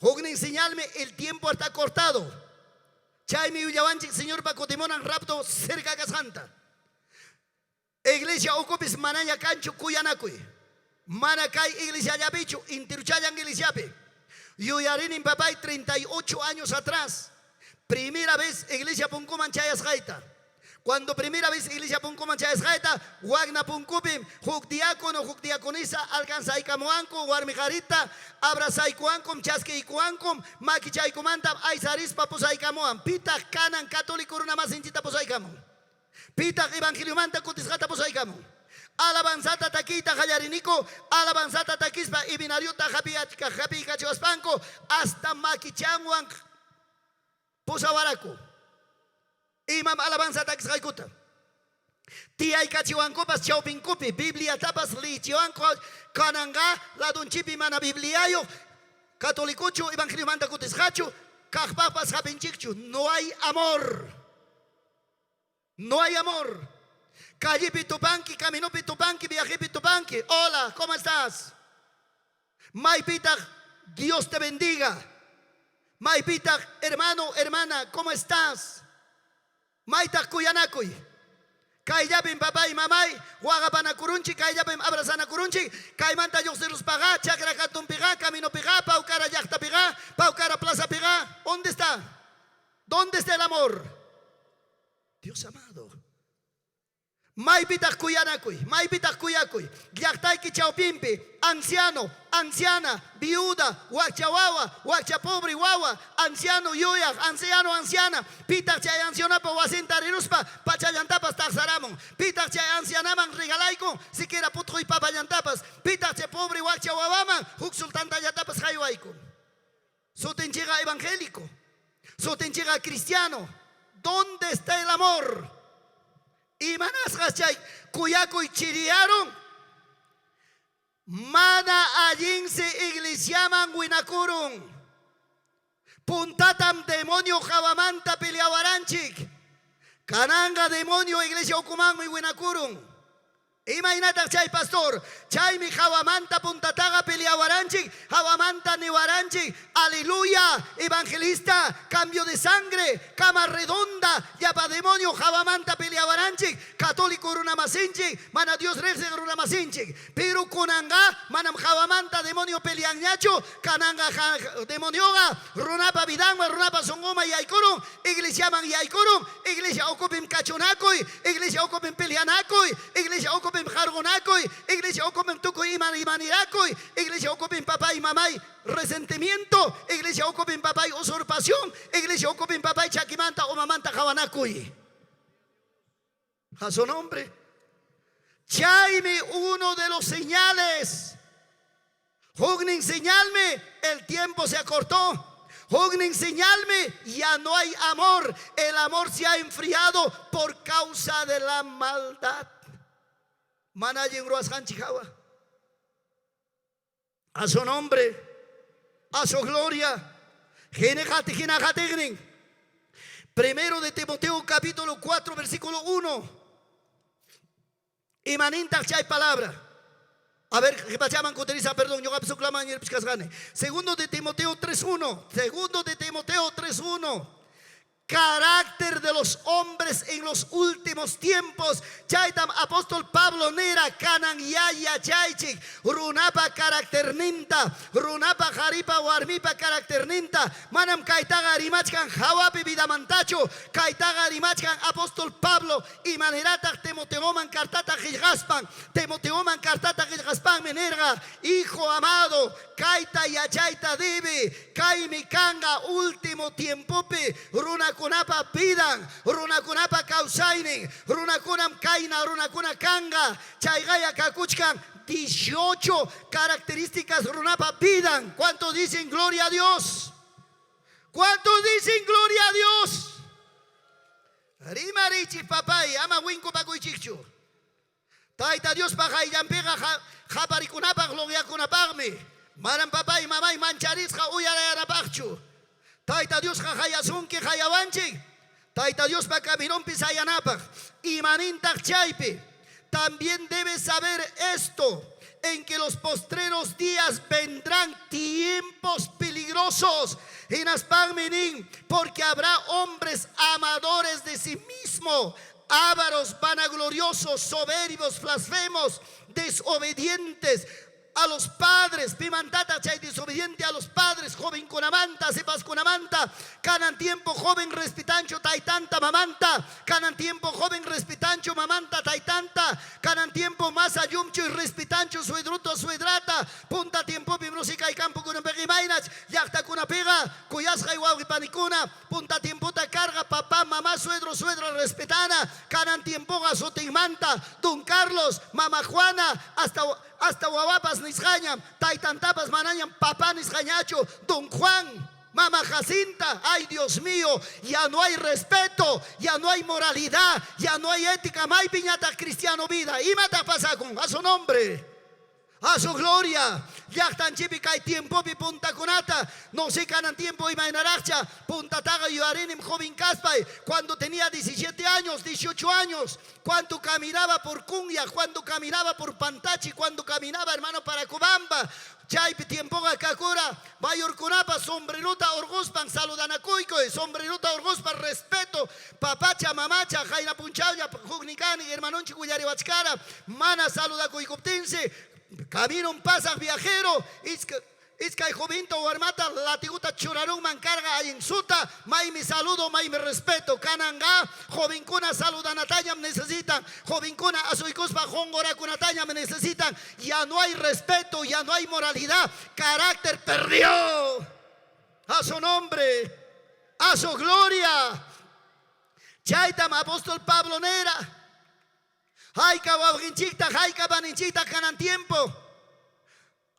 Huknin señalmi el tiempo está cortado. Chaymi willawanchik Señorpa kutimunan rapto cerca kasqanta. Iglesia ukupis manaña kanchu kuyanakuy. Mana kay iglesiallapichu, intiruchallan iglesiapi. Yuyarinin papay 38 años atrás. Primera vez iglesia punkuman chayasqayta. Cuando primera vez iglesia punkuman chayasqayta, wakna punkupim huk diácono, huk diaconisa alcanzaykamuwanku warmi qarita, abrazaykuwankum, chaskiykuwankum, makichaykumantam aysarispa pusaykamuwan. Pitaq kanan católico runa masinchikta pusaykamun? Pitaq evangeliomanta kutisqata pusaykamun? Alabanzata takiyta qallariniku, alabanzata takispa himnariota hapiykachiwaspanku hasta makichanwan pusawaraku. Imam alabanza takisqaykuta. Tiyaykachiwankupas chawpinkupi, Bibliatapas liyichiwanku, kananqa ladunchikpi mana Bibliayuq, catolicochu, evangeliomanta kutisqachu, kaqpaqpas hapinchikchu. No hay amor. No hay amor. Callepi tupanki, caminopi tupanki, viajepi tupanki. Hola, ¿cómo estás? Maypitaq, Dios te bendiga. Maypitaq, hermano, hermana, ¿cómo estás? Maytaq kuyanakuy. Kayllapim papay, mamay, waqapanakurunchik, kayllapim abrazanakurunchik, kaymanta lluqsiruspaqa, chakra hatunpiqa, caminopiqa, Paucara llaqtapiqa, Paucara plazapiqa. ¿Dónde está? ¿Dónde está el amor? Dios amado. Maypitaq kuyanakuy, maypitaq kuyakuy, llaqtayki chawpinpi, anciano, anciana, viuda, wakcha wawa, wakcha pobre wawa, anciano yuyaq, anciano, anciana, pitaq chay ancianapa wasinta riruspa pachallantapas taqsaramun, pitaq chay ancianaman regalaykun siquiera putquy papallantapas, pitaq chay pobre wakcha wawaman huk sultantallatapas haywaykun. Sutinchikqa evangélico, sutinchikqa cristiano. ¿Dónde está el amor? Imanasqas chay kuyakuy chiriyarun? Mana allinsi iglesiaman winakurun. Puntatam demonio hawamanta peleawaranchik. Kananqa demonio iglesia ukumanmi winakurun. Imaynataq chay pastor? Chaymi hawamanta puntataqa peleawaranchik, hawamanta niwaranchik, aleluya, evangelista, cambio de sangre, cama redonda, llapa demonio hawamanta peleawaranchik, católico runamasinchik, mana Dios riqsiq runamasinchik. Pero kunanqa manam hawamanta demonio peleanñachu, kananqa demonioqa runapa vidanman, runapa sunquman yaykurun, iglesiaman yaykurun, iglesia ukupim kachunakuy, iglesia ukupim peleanakuy, iglesia ukupim qarqunakuy, iglesia ukupim tukuy ima imanirakuy, iglesia ukupim papay mamay resentimiento, iglesia ukupim papay usurpación, iglesia ukupim papay chakimanta umamanta qawanakuy. A su nombre. Chaymi uno de los señales. Huknin señalmi, el tiempo se acortó. Huknin señalmi, ya no hay amor. El amor se ha enfriado por causa de la maldad. Mana allin ruwasqanchik hawa. A su nombre, a su gloria. Hina qatiqnin. Primero de Timoteo capítulo 4 versículo 1. Imanintaq chay palabra. A ver, qipachaman kutirisa, perdón, ñuqapas huklaman ñirpichkasqani. Segundo de Timoteo 3.1. Segundo de Timoteo 3.1. Carácter de los hombres en los últimos tiempos. Chaytam apóstol Pablo nira kanan ya yachaychik runapa caracterninta, runapa qaripa warmipa caracterninta. Manam kaytaqa rimachkan hawapi vidamantachu, kaytaqa rimachkan apóstol Pablo imanirataq Timoteoman cartata qillqaspan, Timoteoman cartata qillqaspanmi nirqa, hijo amado, kayta yachayta debe, kaymi kanqa último tiempopi runakunapa vidan, runakunapa kawsaynin, runakunam kayna runakuna kanqa, chayqaya kakuchkan 18 características runapa vidan. ¿Cuántos dicen gloria a Dios? ¿Cuántos dicen gloria a Dios? Rimariychik papay, ama winkupakuychikchu. Tayta Diospa qayllanpiqa qaparikunapaq luqyakunapaqmi. Manam papay mamay mancharisqa uyarayanapaqchu. Tayta Diosqa qayasunki qayawanchik. Tayta Diospa caminonpi sayanapaq. Imanintaq chaypi. También debes saber esto, en que los postreros días vendrán tiempos peligrosos. Hinaspanmi nin, porque habrá hombres amadores de sí mismo, ávaros, vanagloriosos, soberbios, blasfemos, desobedientes. a los padres. Pimantataq chay desobediente a los padres? Jovenkunamanta, sipaskunamanta. Kanan tiempo joven respetanchu taytanta, mamanta. Kanan tiempo joven respetanchu mamanta, taytanta. Kanan tiempo masa llumchuy respetanchu suedruta, suedrata. Punta tiempopi música y campo kunapiqa imaynach llaqtakunapiqa kuyasqay wawqi panikuna. Punta tiempota carga papá, mamá, suegro, suegra respetana. Kanan tiempoqa sutinmanta Don Carlos, Mama Juana, hasta wawapas nisqañam, taytantapas manañam papá nisqañachu, Don Juan, Mama Jacinta. Ay, Dios mío, ya no hay respeto, ya no hay moralidad, ya no hay ética. Maypiñataq cristiano vida. Imataq pasakun? A su nombre, a su gloria. Llaqtanchikpi kay tiempopi puntakunata, no sé kanan tiempo imaynaraqcha, puntataqa yuyarinim joven kaspay, cuando tenía 17 años, 18 años, cuando caminaba por Cunya, cuando caminaba por Pantachi, cuando caminaba, hermano, para Cobamba, chaypi tiempoqa kakura, mayorkunapa sombreruta hurquspan saludanakuykuy, sombreruta hurquspan respeto, papacha, mamacha, qayna punchawlla huknikani hermanonchik willariwachkara, mana saludakuykuptinsi, camino pasaq viajero, iskay jovinta warmata latiguta churarunman carga allin suta, maymi saludo, maymi respeto. Kananga jovinkuna saludanatañam necesitan, jovinkuna asuykuspa qunqurakunatañam necesitan. Ya no hay respeto, ya no hay moralidad, carácter perdió. A su nombre, a su gloria. Chaytam apóstol Pablo nera. Hayka wawqinchikta, hayka paninchikta kanan tiempo.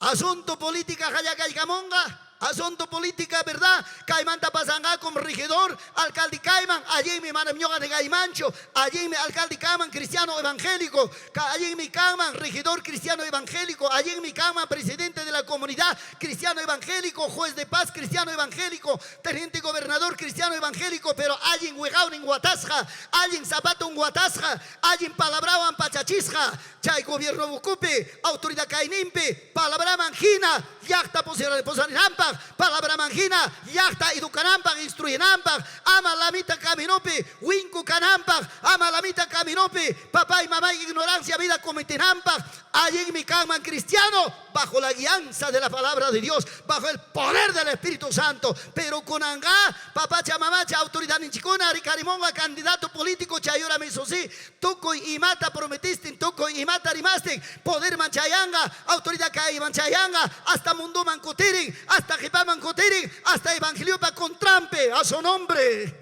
Asunto política hallakaykamunqa. Asunto política, ¿verdad? Kaymanta pasanqa como regidor, alcalde kayman, allí manam ñuqa negaymanchu, allí alcalde kayman, cristiano evangélico, allí mi kanman, regidor cristiano evangélico, allí mi kanman, presidente de la comunidad cristiano evangélico, juez de paz cristiano evangélico, teniente gobernador cristiano evangélico, pero allí weqawnin watasqa, allí zapato watasqa, allí palabrawan pachachisqa, chay gobierno ukupi, autoridad kayninpi, palabraman hina, llaqta pusarinanpaq, palabraman hina, llaqta educananpaq, instruyinanpaq, ama lamita caminopi, winku kananpaq, ama lamita caminopi, papá y mamá ignorancia vida cometinanpaq, allí mi kanman cristiano, bajo la guianza de la palabra de Dios, bajo el poder del Espíritu Santo. Pero kunanga, papacha, mamacha, autoridad ninchikuna, rikarimonga, candidato político, chayura mesosi, tukuy imata prometiste, tukuy imata rimaste, poder manchayanga, autoridad kay manchayanga, hasta munduman kutirin, hasta qipaman kutirin, hasta evangeliopa contrampe, a su nombre,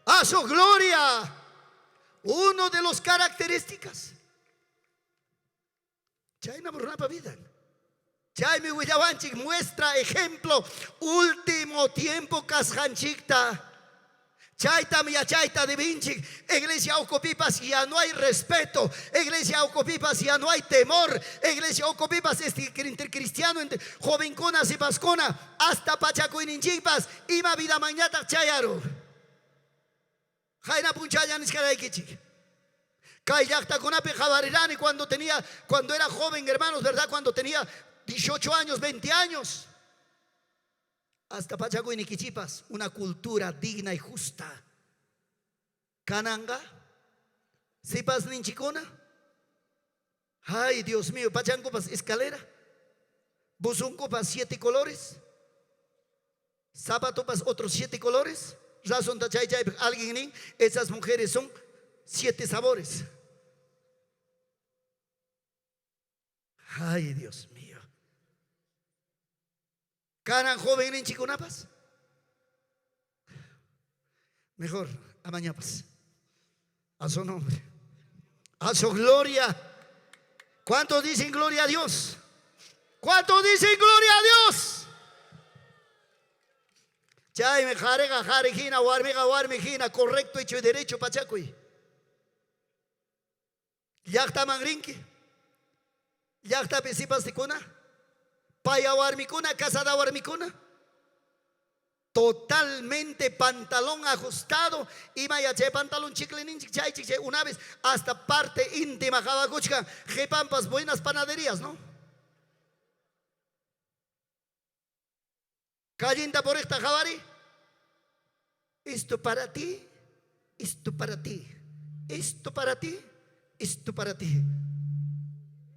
a su gloria. Uno de los características. Chayna runapa vida. Chaymi willawanchik muestra ejemplo último tiempo kasqanchikta. Chaytam yachayta debinchik. Iglesia ukupipas ya no hay respeto. Iglesia ukupipas ya no hay temor. Iglesia ukupipas este entre cristiano, entre jovenkuna, sipaskuna, hasta pachakuyninchikpas ima vida mañata chayaru. Qayna punchalla nisqaraykichik. Kay llaqtakunapi qhawarirani cuando era joven, hermanos, ¿verdad? Cuando tenía 18 años, 20 años. Hasta pachakuynikichipas, una cultura digna y justa. Kananga, sipas ninchikuna. Ay, Dios mío, pachankupas escalera. Buzunkupas 7 colores. Zapatopas otros 7 colores. Razón chay chay alguien nin, esas mujeres son 7 sabores. Ay, Dios mío. Kanan joven ninchikunapas. Mejor, amañapas. A su nombre. A su gloria. ¿Cuántos dicen gloria a Dios? ¿Cuántos dicen gloria a Dios? Chaymi qhariqa qhari hina, warmiqa warmi hina, correcto, hecho y derecho, pachakuy. Llaqtaman rinki. Llaqtapi sipastikuna, paya warmikuna, casada warmikuna. Totalmente pantalón ajustado. Ima yachay pantalón chicle ninchik, chay chik, chay, una vez hasta parte íntima qawakuchkan, qhipampas buenas panaderías, ¿no? Callinta por esta jabari. Esto para ti, esto para ti, esto para ti, esto para ti.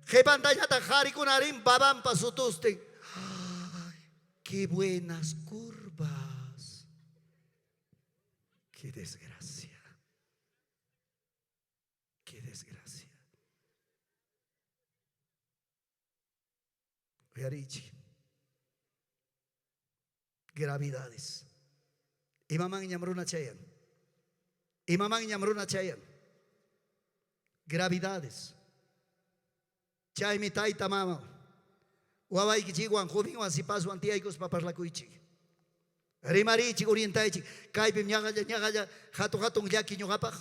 Qhipantañataq qarikuna rin babanpa sutustin. Ay, qué buenas curvas. Qué desgracia. Qué desgracia. Uyariychik. Gravidades. Imamanñam runa chayan. Imamanñam runa chayan. Gravidades. Chaymi tayta mama wawaykichikwan jovenwan sipaswan tiyaykuspa parlakuychik. Rimariychik, orientaychik. Kaypim ñaqalla ñaqalla hatun hatun llaki ñuqapaq.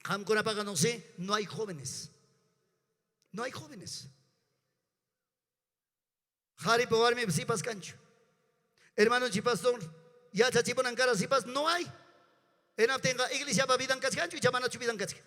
Qamkunapaqqa no sé, no hay jóvenes. No hay jóvenes. Qharipa warmipa sipas kanchu. Hermanonchik pastor yachachipunan kara sipas no hay. Hinaptinqa iglesiapa vidan kachkanchu icha manachu vidan kachkan.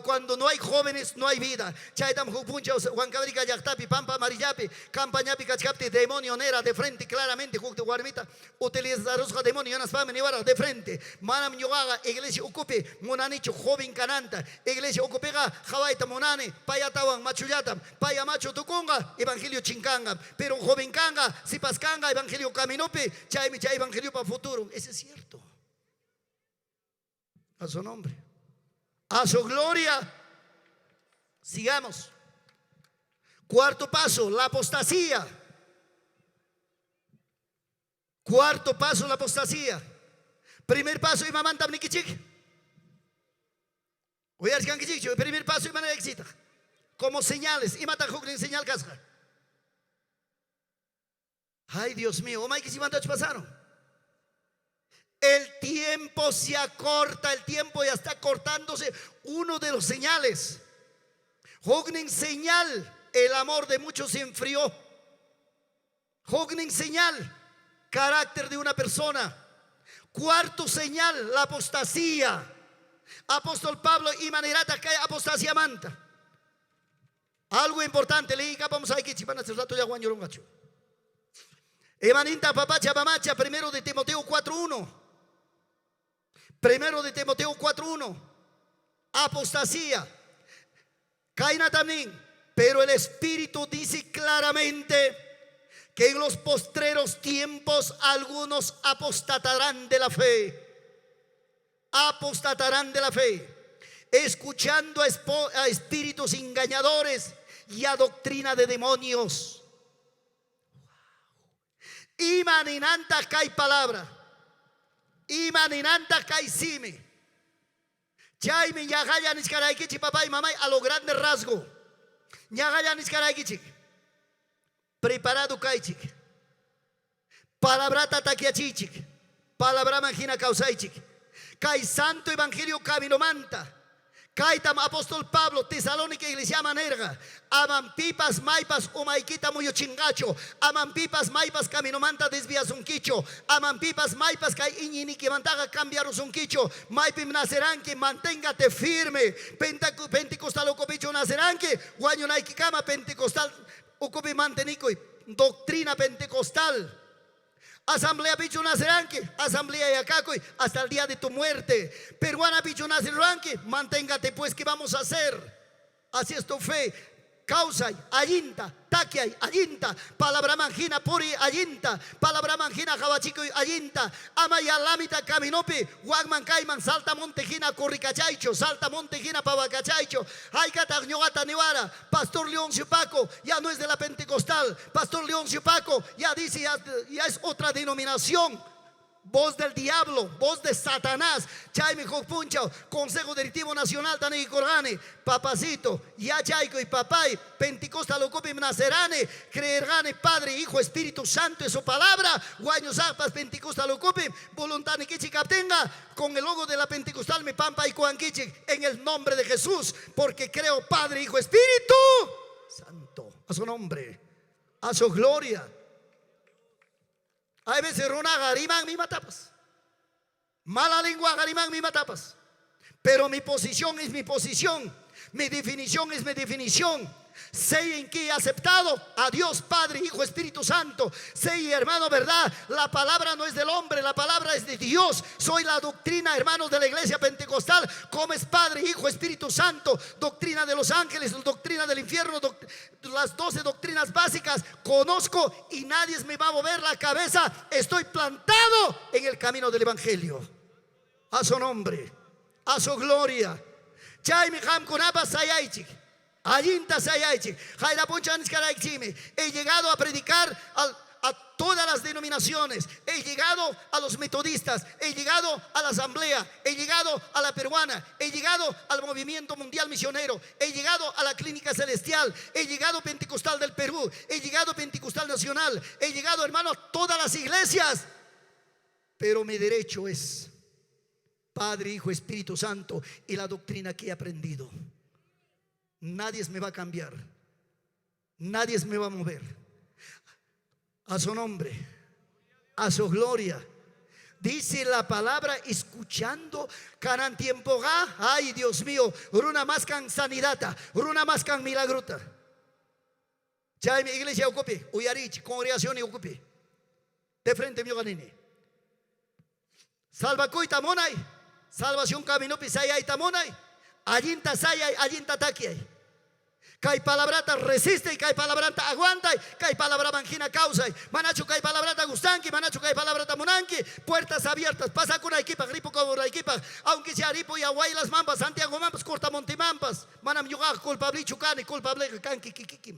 Cuando no hay jóvenes, no hay vida. Chaytam huk punchaw Huancavelica llaqtapi, Pampa Amarillapi, campañapi kachkapti demonio nera de frente claramente huk warmita utilizarusqa demonio yanaspami niwaraq de frente. Manam ñuqaqa iglesia ukupi munanichu joven kananta. Iglesia ukupiqa qawayta munani payatawan machullatam. Paya machu tukunqa evangelio chinkanqa. Pero joven kanqa, sipas kanqa evangelio caminopi, chaymi chay evangeliopa futuro. Ese es cierto. A su nombre. A su gloria. Sigamos. Cuarto paso, la apostasía. Cuarto paso, la apostasía. Primer paso, imamantam nikichik. Uyarishkankichikchu. Primer paso, imanaykichitaq. Como señales. Imataq huknin señal kasqa. Ay, Dios mío, umaykichikmantachu pasaron. El tiempo se acorta, el tiempo ya está cortándose. Uno de los señales. Huknin señal, el amor de muchos se enfrió. Huknin señal, carácter de una persona. Cuarto señal, la apostasía. Apóstol Pablo imanirata kay apostasía manta. Algo importante, leí vamos a ir van a hacer rato ya wañurunqachu. Imaninta papacha mamacha, primero de Timoteo 4.1. Primero de Timoteo 4.1. Apostasía. Kaynatam nin. Pero el Espíritu dice claramente que en los postreros tiempos algunos apostatarán de la fe. Apostatarán de la fe. Escuchando a espíritus engañadores y a doctrina de demonios. Ima ninanta kay palabra. Ima ninanta kay simi. Chaymi ñaqalla nichkaraykichik papá y mamá a lo grande rasgo. Ñaqalla nichkaraykichik. Preparado kaychik. Palabrata takyachiychik. Palabraman hina kawsaychik. Kay santo evangelio caminomanta. Kaytam apóstol Pablo Tesalónica iglesiaman nirqa. Amam pipas maypas umaykita muyuchinqachu. Amam pipas maypas caminomanta desviasunkichu. Amam pipas maypas kay iñiynikimantaqa cambiarusunkichu. Maypim naceranki, manténgate firme. Pentecostal ukupichu naceranki, wañunaykikama pentecostal ukupi mantenikuy. Doctrina pentecostal. Asamblea pichu naceranki, asamblea yakakuy hasta el día de tu muerte. Peruana pichu naceranki, manténgate pues, ¿qué vamos a hacer? Así es tu fe. Kawsay, allinta, takyay, allinta, palabraman hina puriy, allinta, palabraman hina qawachikuy, allinta, amaya lamita caminopi, wakman kayman, salta monte hina corricachaychu, salta monte hina pawakachaychu, haykataq ñuqata niwara, Pastor Leoncio Paco, ya no es de la Pentecostal, Pastor Leoncio Paco, ya dice, ya, ya es otra denominación. Voz del diablo, voz de Satanás. Chaymi huk punchaw, Consejo Directivo Nacional taniykurqani, papacito, yachayku y papay, Pentecostal ukupim nacerani, creerqani Padre, Hijo, Espíritu Santo y su palabra, wañusaqpas Pentecostal ukupim, voluntadnikichik kaptinqa, con el logo de la Pentecostal mi pampaykuwankichik, en el nombre de Jesús, porque creo Padre, Hijo, Espíritu Santo, a su nombre, a su gloria. Hay veces runaqa rimanmi imatapas. Mala lengua rimanmi imatapas. Pero mi posición es mi posición. Mi definición es mi definición. Sé en que he aceptado a Dios Padre, Hijo, Espíritu Santo. Sé, hermano, verdad. La palabra no es del hombre, la palabra es de Dios. Soy la doctrina, hermanos, de la iglesia pentecostal. Como es Padre, Hijo, Espíritu Santo. Doctrina de los ángeles, doctrina del infierno, las 12 doctrinas básicas. Conozco y nadie me va a mover la cabeza. Estoy plantado en el camino del Evangelio. A su nombre, a su gloria. Chaymi qamkunapas sayaychik. Allinta sayaychik. Hayrapuncha niskaraychikmi. He llegado a predicar a todas las denominaciones. He llegado a los metodistas. He llegado a la asamblea. He llegado a la peruana. He llegado al movimiento mundial misionero. He llegado a la clínica celestial. He llegado pentecostal del Perú. He llegado pentecostal nacional. He llegado, hermano, a todas las iglesias. Pero mi derecho es Padre, Hijo, Espíritu Santo y la doctrina que he aprendido. Nadie me va a cambiar. Nadie me va a mover. A su nombre, a su gloria. Dice la palabra escuchando kanan tiempoqa, ay Dios mío, runa maskan sanidadta, runa maskan milagrota. Chaymi iglesia ukupi, uyariychik, congregación ukupi. De frente ñuqa nini. Salvakuyta munay, salvación caminopi sayayta munay, allinta sayay, allinta takyay. Kay palabrata resiste, kay palabrata aguantay, kay palabraman hina kawsay. Manachu kay palabrata gustanki, manachu kay palabrata munanki, puertas abiertas, pasakunaykipaq, ripukunaykipaq, aunque sea ripuy a Huaylasmanpas, Santiagomanpas, Cortamontimanpas, manam ñuqaqa culpablechu kani, culpableqa kanki kikikim.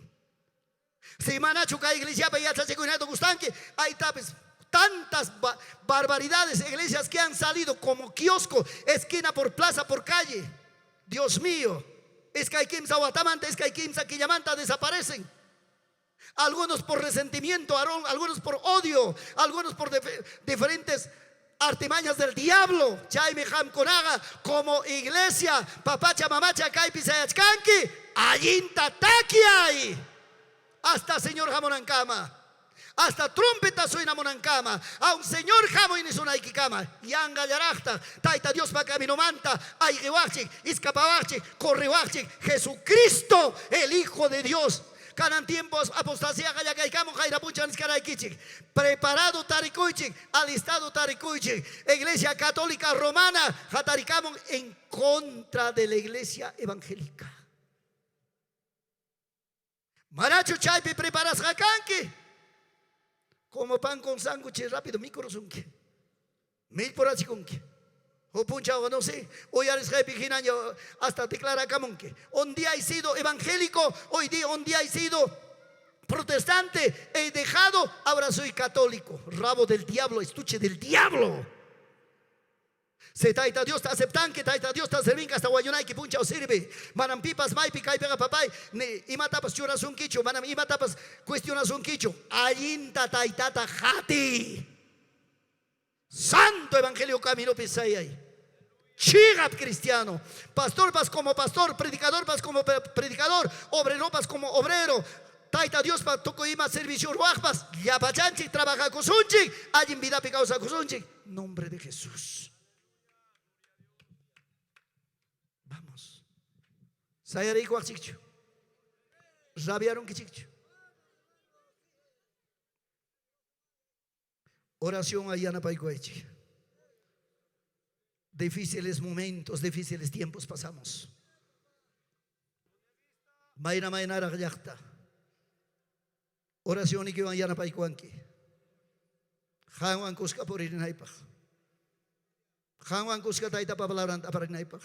Si manachu kay iglesiapi yachachikuyninta gustanki, aytapis tantas barbaridades, iglesias que han salido como kiosco, esquina por plaza, por calle. Dios mío, iskay kimsa watamanta, iskay kimsa killamanta desaparecen. Algunos por resentimiento, algunos por odio, algunos por diferentes artimañas del diablo. Chaymi qamkunaqa como iglesia, papacha, mamacha, kaypi sayachkanki, allinta takyay. Hasta Señor hamunankama. Hasta trompeta suenamunankama. Aun Señor hamuy nisunaykikama. Yanqallaraqtaq Tayta Diospa caminomanta ayqiwaqchik, iskapawaqchik, corriwaqchik. Jesucristo, el Hijo de Dios. Kanan tiempos apostasía qallariykamun hayrapuncha niskaraykichik. Preparado tarikuychik, alistado tarikuychik. Iglesia Católica Romana hatarikamun en contra de la iglesia evangélica. Manachu chaypi preparasqa kanki. Como pan con sándwich rápido mikurusunki. Millpurachikunki. Huk punchaw no sé, uyarisqaypi hinaña hasta declarakamunki. Un día he sido evangélico, hoy día un día he sido protestante, he dejado, ahora soy católico. Rabo del diablo, estuche del diablo. Si Tayta Diosta aceptanki, Tayta Diosta servinki hasta wañunayki punchaw sirve. Manam pipas maypi kaypiqa papay, ni imatapas churasunkichu, manam imatapas cuestionasunkichu. Allinta taytata qati. Santo Evangelio caminopi sayay. Chiqap cristiano. Pastor vas como pastor, predicador vas como predicador, obrero vas como obrero. Tayta Diospa tukuy ima servicio ruwaqpas, llapachanchik trabajakusunchik, allin vidapi kawsakusunchik. Nombre de Jesús. Vamos. Sayariykuwaqchikchu. Rabiarunkichikchu. Oración a yanapaykuwaychik. Difíciles momentos, difíciles tiempos pasamos. Mayna maynaraq llaqta. Oracionniykiwan yanapaykuwanki. Qanwan kuska puririnaypaq. Qanwan kuska taytapa palabranta aparinaypaq.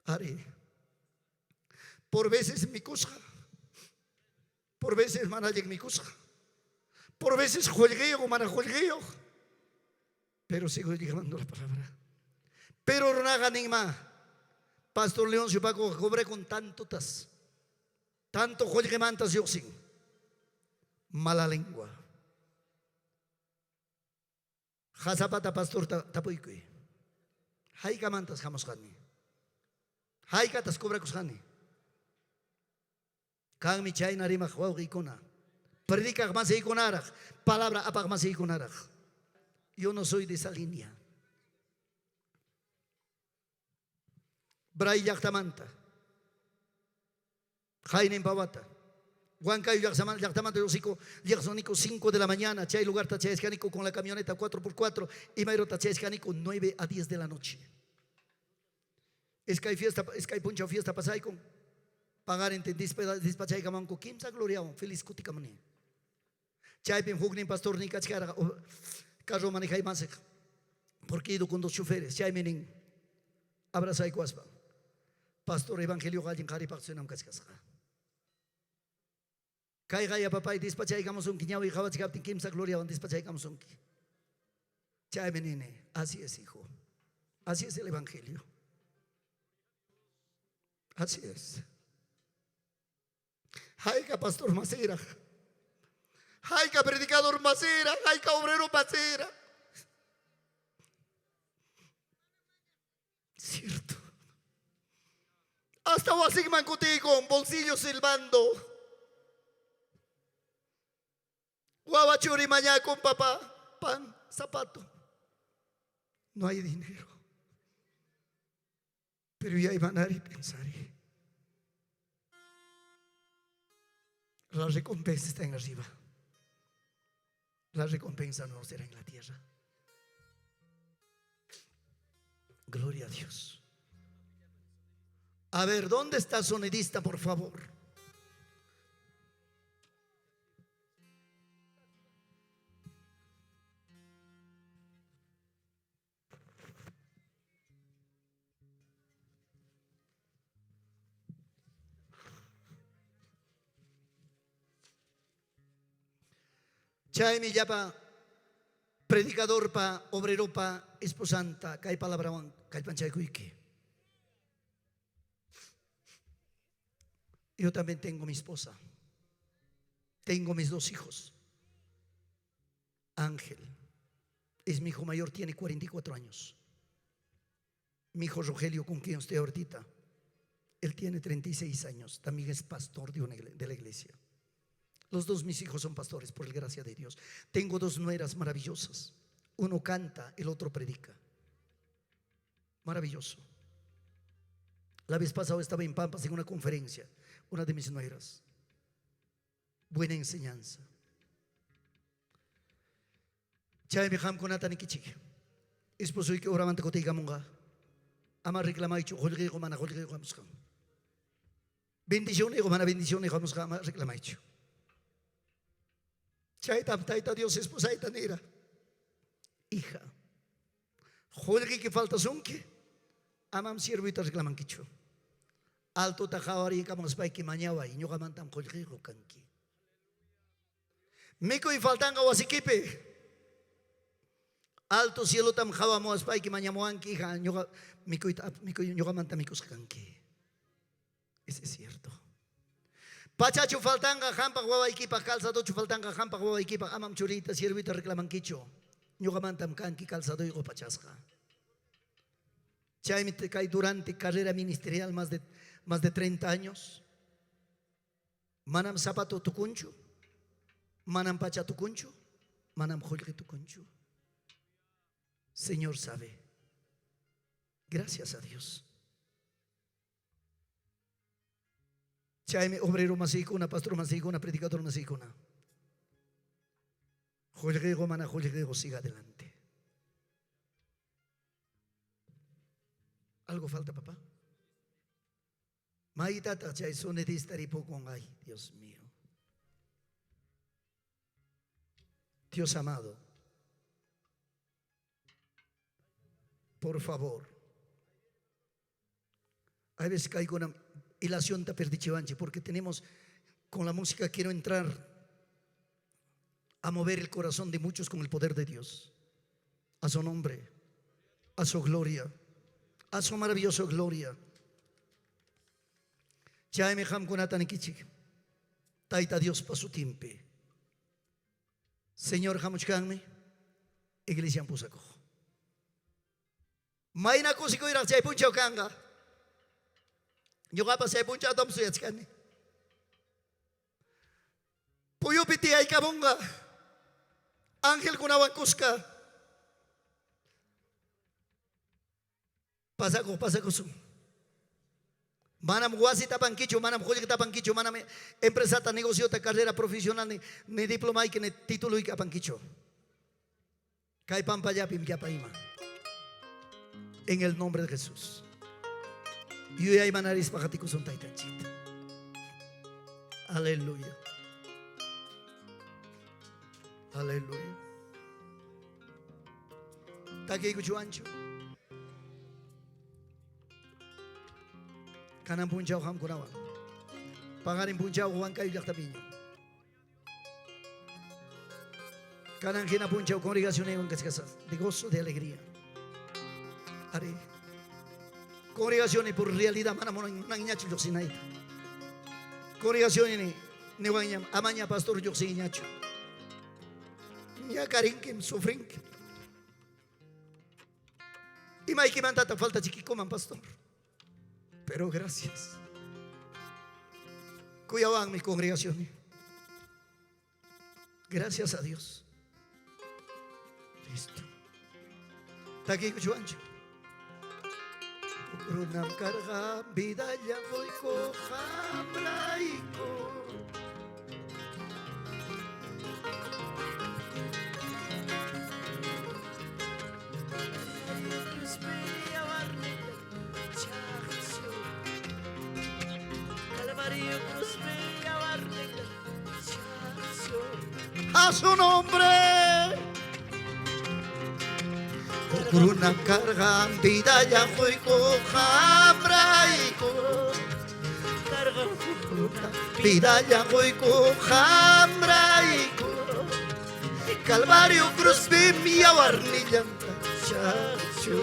Ari. Por veces mikusqa. Por veces mana allin mikusqa. Por veces qullqiyuq mana qullqiyuq. Pero sigo llevando la palabra. Pero runaqa ninma. Pastor Leoncio Paco cobré con tanto tas. Tanto qullqimantas lluqsin. Mala lengua. Qasapata pastorta tapuykuy. Haykamantas hamusqani. Haykatas cobrakusqani. Kanmi chayna rimaq wawqiykuna. Predicaq masiykunaraq, palabra apaq masiykunaraq. Yo no soy de esa línea. Bray llaqtamanta. Qayninpa wata. Huancayo llaqtamanta lluqsiku, llaqsuniku 5 de la mañana, chay lugarta chayachkaniku con la camioneta 4x4 y mayrota chayachkaniku 9 a 10 de la noche. Iskay fiesta, iskay punchaw fiesta pasaykun. Paqarintin despachaykamanku kimsa gloriawan feliz kutikamuni. Chaypim huknin pastorniy kachkarqa carro manejaymansiq porque he ido con dos choferes. Chaymi nin abrazaykuwaspa. Pastor evangelioqa allin qaripaq sunam kachkasqa. Kayqa ya papay despachaykamusunki ñawi qawachkaptin kimsa gloriawan despachaykamusunki. Chaymi nini, así es hijo. Así es el evangelio. Así es. Hayka pastor masiraq. Hayka predicador masiraq. Hayka obrero masiraq. Cierto. Hasta wasinman kutiykun, bolsillo silbando. Wawa churi mañakun, papá, pan, zapato. No hay dinero. Pero ya iban y pensaré. La recompensa está en arriba. La recompensa no será en la tierra. Gloria a Dios. A ver, ¿dónde está el sonidista, por favor? Chaymi llapa predicadorpa, obreropa, esposanta, kay palabrawan kallpanchaykuyki. Yo también tengo mi esposa. Tengo mis dos hijos. Ángel es mi hijo mayor, tiene 44 años. Mi hijo Rogelio, con quien estoy ahorita, él tiene 36 años, también es pastor de, una, de la iglesia. Los dos mis hijos son pastores, por la gracia de Dios. Tengo dos nueras maravillosas. Uno canta, el otro predica. Maravilloso. La vez pasada estaba en Pampas en una conferencia, una de mis nueras. Buena enseñanza. Chaymi qamkunata nikichik. Esposoyki horamanta kutiykamunqa. Ama reclamaychu qullqiyku mana qullqiyku hamusqan. Bendicionniyku mana bendicionniyku hamusqan ama reclamaychu. Chaytam Tayta Dios esposayta nira. Hija, qullqiyki faltasunki, amam siervoyta reclamankichu. Altota qawariykamuspayki mañaway, ñuqamantam qullqiyku kanki. Mikuy faltanqa wasikipi. Alto cielotam qawamuwaspayki mañamuwanki, hija, ñuqa mikuyta mikuy ñuqamanta mikusqa kanki. Ese es cierto. Pachachu faltanqa qampaq wawaykipaq, calzadochu faltanqa qampaq wawaykipaq, amam churiyta, siervita reclamankichu. Ñuqamantam kanki calzadoyqa pachasqa. Chaymi kay durante carrera ministerial más de 30 años. Manam zapato tukunchu, manam pacha tukunchu, manam qullqi tukunchu. Señor sabe. Gracias a Dios. Chaymi obrero masiykuna, pastor masiykuna, predicador masiykuna. Qullqiyku mana qullqiyku siga adelante. ¿Algo falta, papá? Maytataq chay sonidista ripukun, ay, Dios mío. Dios amado, por favor. Hay veces que hay una ilación perdichivanche porque tenemos con la música quiero entrar a mover el corazón de muchos con el poder de Dios. A su nombre, a su gloria, a su maravillosa gloria. Chaymi qamkunata nikichik. Tayta Diospa sutinpi. Señor hamuchkanmi, iglesian pusakuq. Mayna kusikuyraq chay punchaw kanqa. Ñuqapas chay punchawtam suyachkani. Puyupi tiyaykamunqa. Angelkunawan kuska. Pasakuq pasakusun. Manam wasita apankichu, manam qullqita apankichu, manam empresata, negociota, carrera profesional, ni, ni diplomayki, ni tituloyki apankichu. Kay pampallapim llapa ima. En el nombre de Jesús. Yuyaymanarispa qatikusun taytanchikta. Aleluya. Aleluya. Takiykuchuwanchu. Kanan punchaw qamkunawan. Paqarin punchaw Huancayo llaqtapiña. Kanan hina punchaw congregacionaywan kachkasaq de gozo, de alegría. Ari. Congregaciones por realidad mana munanñachu lluqsinayta. Congregaciones niwanñam amaña pastor lluqsinñachu. Ñakarinkim, sufrinkim. Imaykimantata faltachikikuman, pastor. Pero gracias. Kuyawanmi congregación. Gracias a Dios. Listo. Takiykuchuwanchu. Runam karqa vidalla qoyko qamrayku. A su nombre. Runam karqa vidalla qoyko qamrayku. Vidalla qoyko qamrayku. Calvario cruzpim yawarnillanta chaqchu.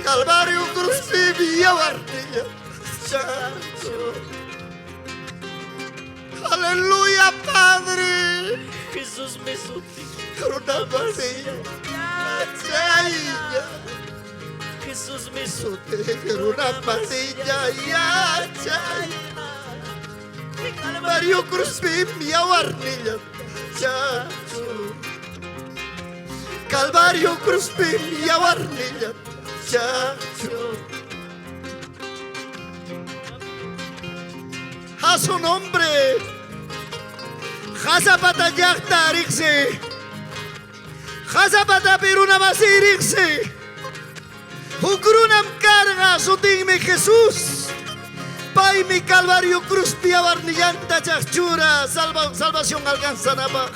Calvario cruzpim yawarnillanta chaqchu. Aleluya, Padre. Jesús me suti. Runa masilla, yachaylla. Jesús me suti. Runa masilla, yachaylla. Calvario cruzpim yawarnillanta chaqchu. Calvario cruzpim yawarnillanta chaqchu. A su nombre. Hasapata llaqta riqsi. Hasapatapi runa masi riqsi. Huk runam karqa sutinmi Jesús. Paymi Calvario cruzpi yawarnillanta chaqchura salvación alcanzanapaq.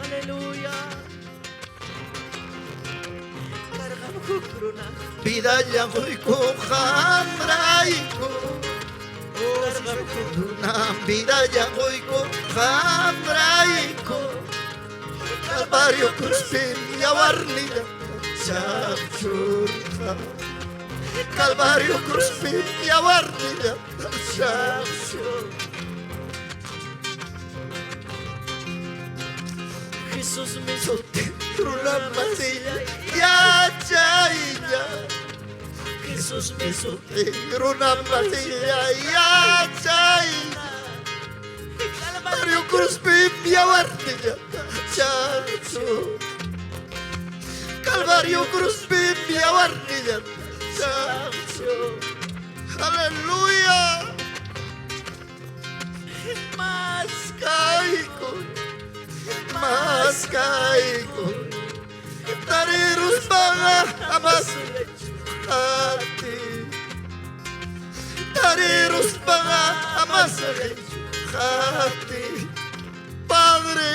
Aleluya. Karqam huk runa. Vidalla qoyku qamrayku. Karqam huk Runam vidalla qoyku qamrayku. Calvario cruzpim yawarnillanta chaqchurqa. Calvario cruzpim yawarnillanta chaqchurqa. Jesús me suti. Runa masilla yachaylla. Jesús me suti. Runa masilla yachaylla. Calvario cruzpim yawarnillanta chaqchu. Calvario cruzpim yawarnillanta chaqchu. Aleluya. Más Caigo, más caigo. Tariruspaqa amas qati. Tariruspaqa amas qati. Padre,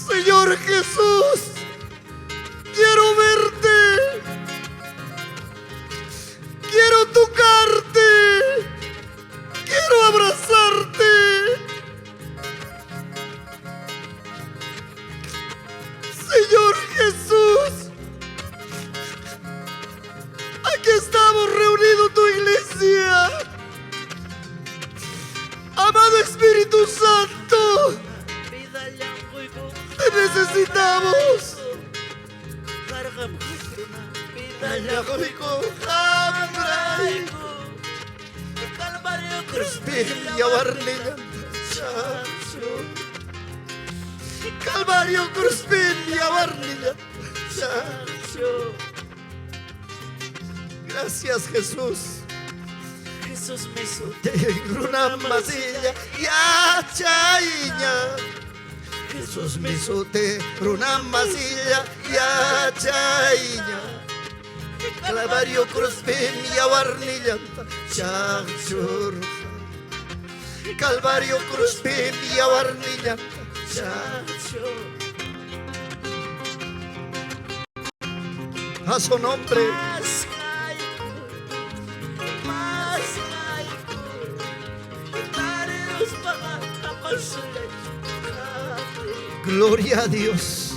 Señor Jesús, quiero verte. Quiero tocarte. Quiero abrazarte. Señor Jesús, aquí estamos reunidos tu iglesia. Amado Espíritu Santo, te necesitamos. Karqam huk runa. Vidalla qamrayku. Calvario Cruzpim yawarnillanta chaqchu. Calvario cruzpim yawarnillanta chaqchu. Gracias Jesús. Jesús mi Runa masilla yachayña. Jesús mi sute runa masilla yachayña. Calvario cruzpim yawarnillanta chaqchurqa. Calvario cruzpim yawarnillanta chaqchurqa. A su nombre. Gloria a Dios.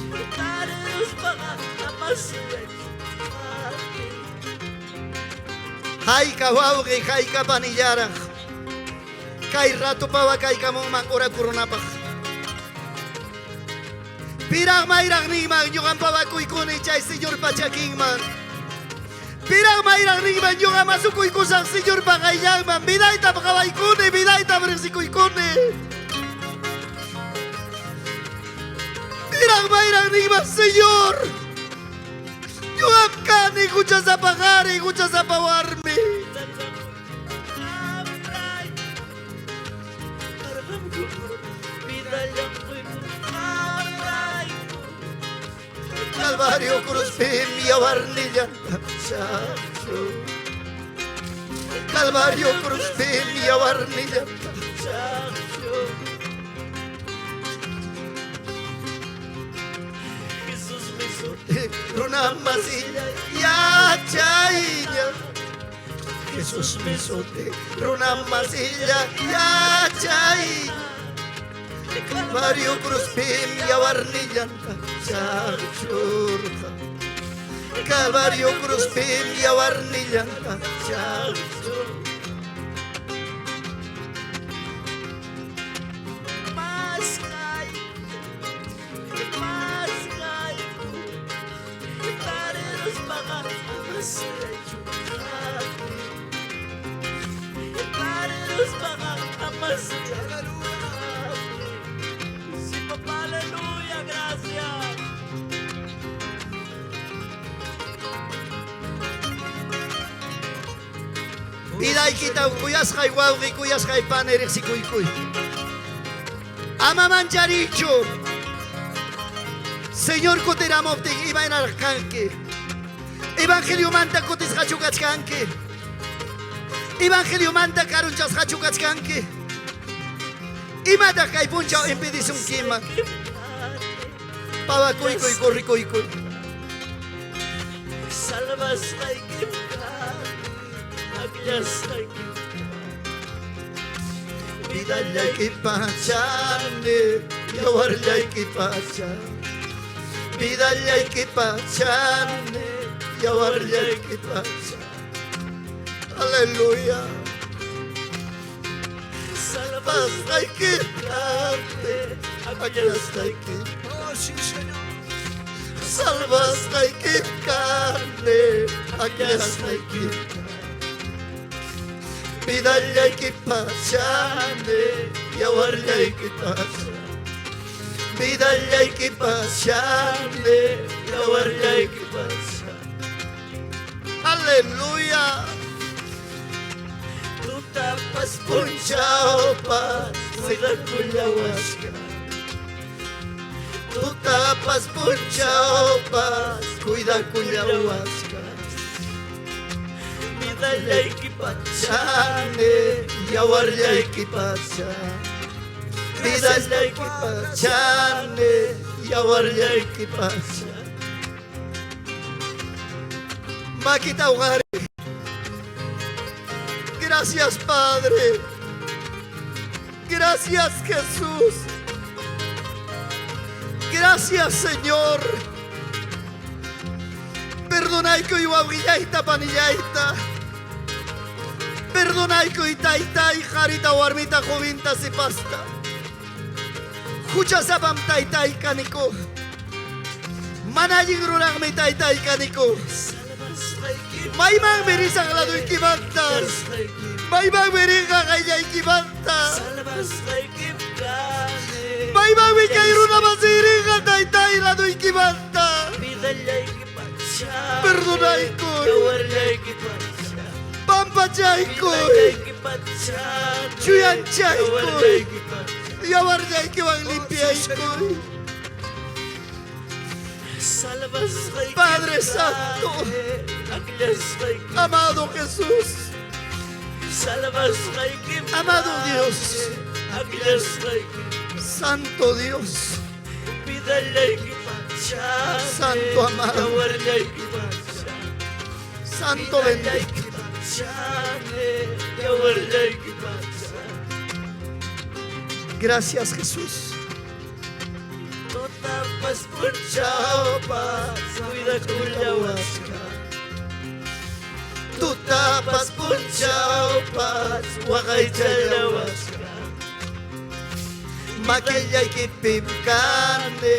Hayka wawqi, hayka panillaraq. Kay rato pawa kaykamunman orakurunapaq. Piraq mayraq niyman ñuqam pawakuykuni chay Señorpa chakinman. Piraq mayraq niyman ñuqam asukuykusaq Señorpa qayllanman. Vidaytam qawaykuni, vidaytam riqsikuykuni. Piraq mayraq niyman, Señor. Ñuqam kani huchasapa qhari, huchasapa warmi. Calvario cruzpim yawarnillanta chaqchu. Calvario cruzpim yawarnillanta chaqchu. Runa masilla yachayña. Jesús mi suti runa masilla yachayña. Calvario cruzpim yawarnillanta chaqchurqa. Calvario cruzpim yawarnillanta chaqchurqa. Sí, papá, aleluya, gracias. Vidaykita kuyasqay wawqi, kuyasqay pani riqsikuykuy. Ama manchariychu. Señor kutiramuptin imaynaraq kanki. Evangeliomanta kutisqachu kachkanki. Evangeliomanta karunchasqachu kachkanki. Imataq kay punchaw impedisunkiman. Pawakuykuy, corrikuykuy. Salvasqaykim akllasqaykim. Vidallayki pachani, yawarllayki pacha. Vidallayki pachani, yawarllayki pacha. Aleluya. Salvasqayki kani, akllasqayki. Oh, sí, Señor. Salvasqayki kani, akllasqayki. Vidallayki pachani, yawarllayki pacha. Vidallayki pachani, yawarllayki pacha. Aleluya. Tutapas Punchawpas cuidakullawasqa. Tutapas punchawpas cuidakullawasqa. Vidallayki pacha. Chane, yawarllayki pacha. Vidallayki pachane, yawarllayki pacha. Makita uqari. Gracias, Padre. Gracias, Jesús. Gracias, Señor. Perdonaykuy wawqillayta panillayta. Perdonaykuy taytay qarita warmita jovinta sipasta. Huchasapam taytay kaniku. Mana allin ruraqmi taytay kaniku. Maymanmi risaq laduykimanta. Maymanmi rinqa qayllaykimanta. Maymanmi kay runa masiy rinqa taytay laduykimanta. Pampachaykuy. Chuyanchaykuy. Yawarllaykiwan limpiaykuy. Padre Santo. Amado Jesús. Amado Dios. Santo Dios. Santo amado. Santo bendito. Gracias Jesús. Tutapas punchawpas waqaychallawasqa. Makillaykipim kani,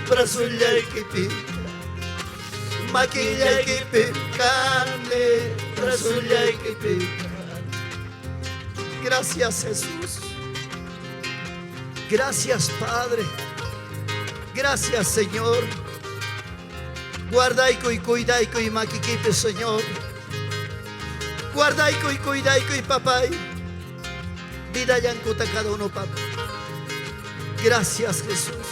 brazullaykipim. Makillaykipim kani, brazullaykipim. Gracias Jesús. Gracias Padre. Gracias Señor. Guardaykuy, cuidaykuy makikipi Señor. Guardaykuy, cuidaykuy papay. Vidallankuta cada uno papá. Gracias Jesús.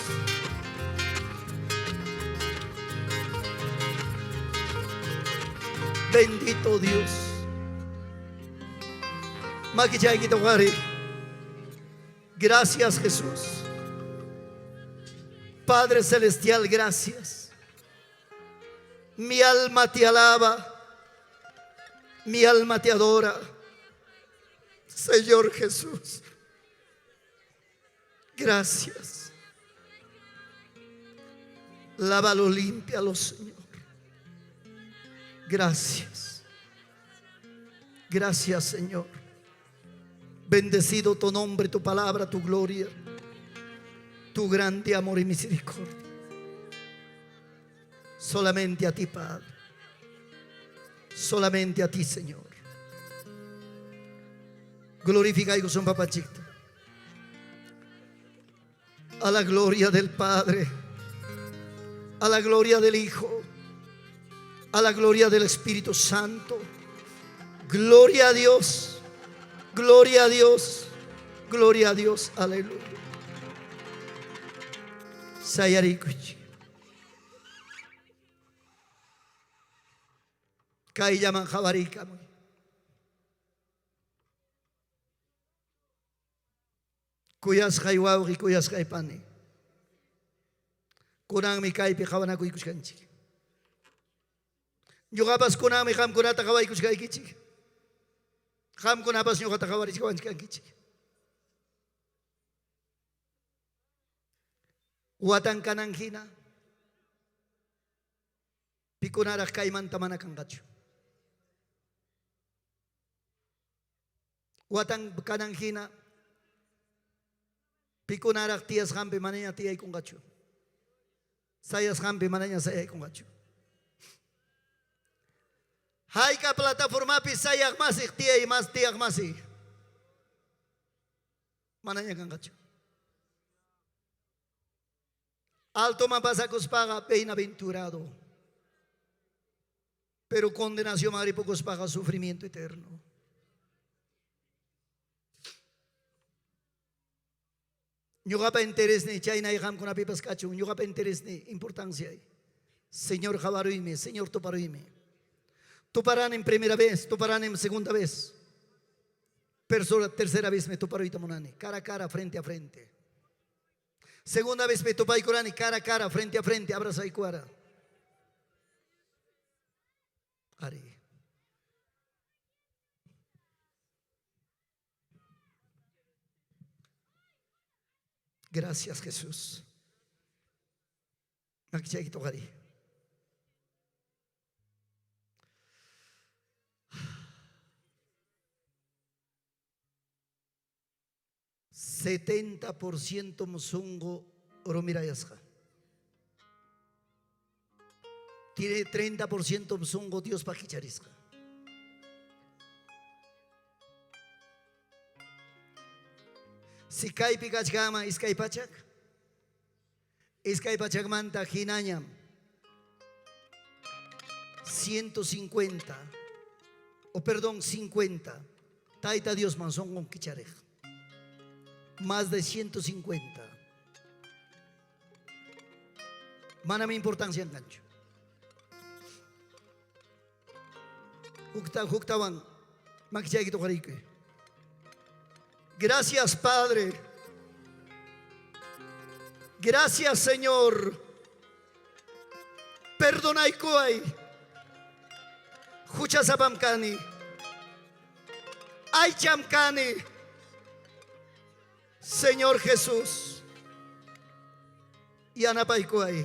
Bendito Dios. Makichaykita wari. Gracias Jesús. Padre Celestial, gracias. Mi alma te alaba. Mi alma te adora. Señor Jesús. Gracias. Lávalo, límpialo, Señor. Gracias. Gracias, Señor. Bendecido tu nombre, tu palabra, tu gloria, tu grande amor y misericordia. Solamente a ti, Padre. Solamente a ti, Señor. Glorifica y son papachita. A la gloria del Padre, a la gloria del Hijo, a la gloria del Espíritu Santo. Gloria a Dios, gloria a Dios, gloria a Dios. Aleluya. Sayarikuchi. Kayllaman qawarikamuy. Kuyasqay wawqi, kuyasqay pani. Kunanmi kaypi qawanakuykuchkanchik. Ñuqapas kunanmi qamkunata qawaykuchkaykichik. Qamkunapas ñuqata qawarichkawanchkankichik. Watan kanan hina pikunaraq kaymanta mana kanqachu. Watan kanan hina pikunaraq tiyasqanpi manaña tiyaykunqachu. Sayasqanpi manaña sayaykunqachu. Hayka plataformapi sayaq masiq tiyay mas tiyaq masi. Manaña kanqachu. Altoman pasakuspaqa bienaventurado. Pero condenación maripukuspaqa sufrimiento eterno. Ñuqapa interesni chaynay qamkunapipas kachun, ñuqapa interesni importancia. Señor qawaruymi, Señor tuparuymi. Tuparán en primera vez, tuparán en segunda vez. Persona, tercera vez me tuparuyta munani, cara a cara, frente a frente. Segunda vez me tupaykurani, cara a cara, frente a frente, abrazaykuara. Ari. Gracias Jesús. Makichaykita 70% musungo rumirayasqa. Tiene 30% musungo Dios pakicharisqa. Si kaypi kachkama iskay pachak, iskay pachakmanta hinañam 150 O perdón, 50. Tayta Diosman sonqon kichariq. Más de 150. Manam importancia kanchu. Hukta, huktawan makichaykita uqariykuy. Gracias, Padre. Gracias, Señor. Perdonaykuway. Huchasapam kani. Aycham kani. Señor Jesús. Yanapaykuway.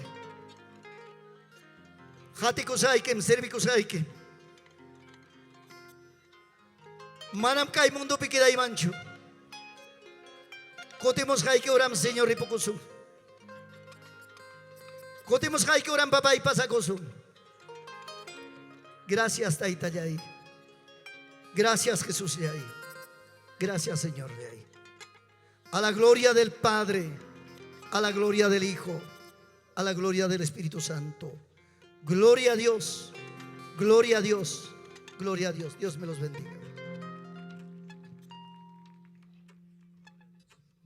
Qatikusaykim, servikusaykim. Manam kay mundopi quedaymanchu. Kutimusqayki horam, Señor, ripukusun. Kutimusqayki horam, papay, pasakusun. Gracias, Taytallay. Gracias, Jesusllay. Gracias, Señorllay. A la gloria del Padre, a la gloria del Hijo, a la gloria del Espíritu Santo. Gloria a Dios, gloria a Dios, gloria a Dios. Dios me los bendiga.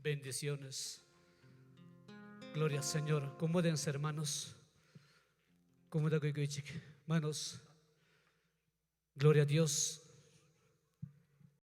Bendiciones. Gloria al Señor. Acomódense, hermanos. Hermanos. Gloria a Dios.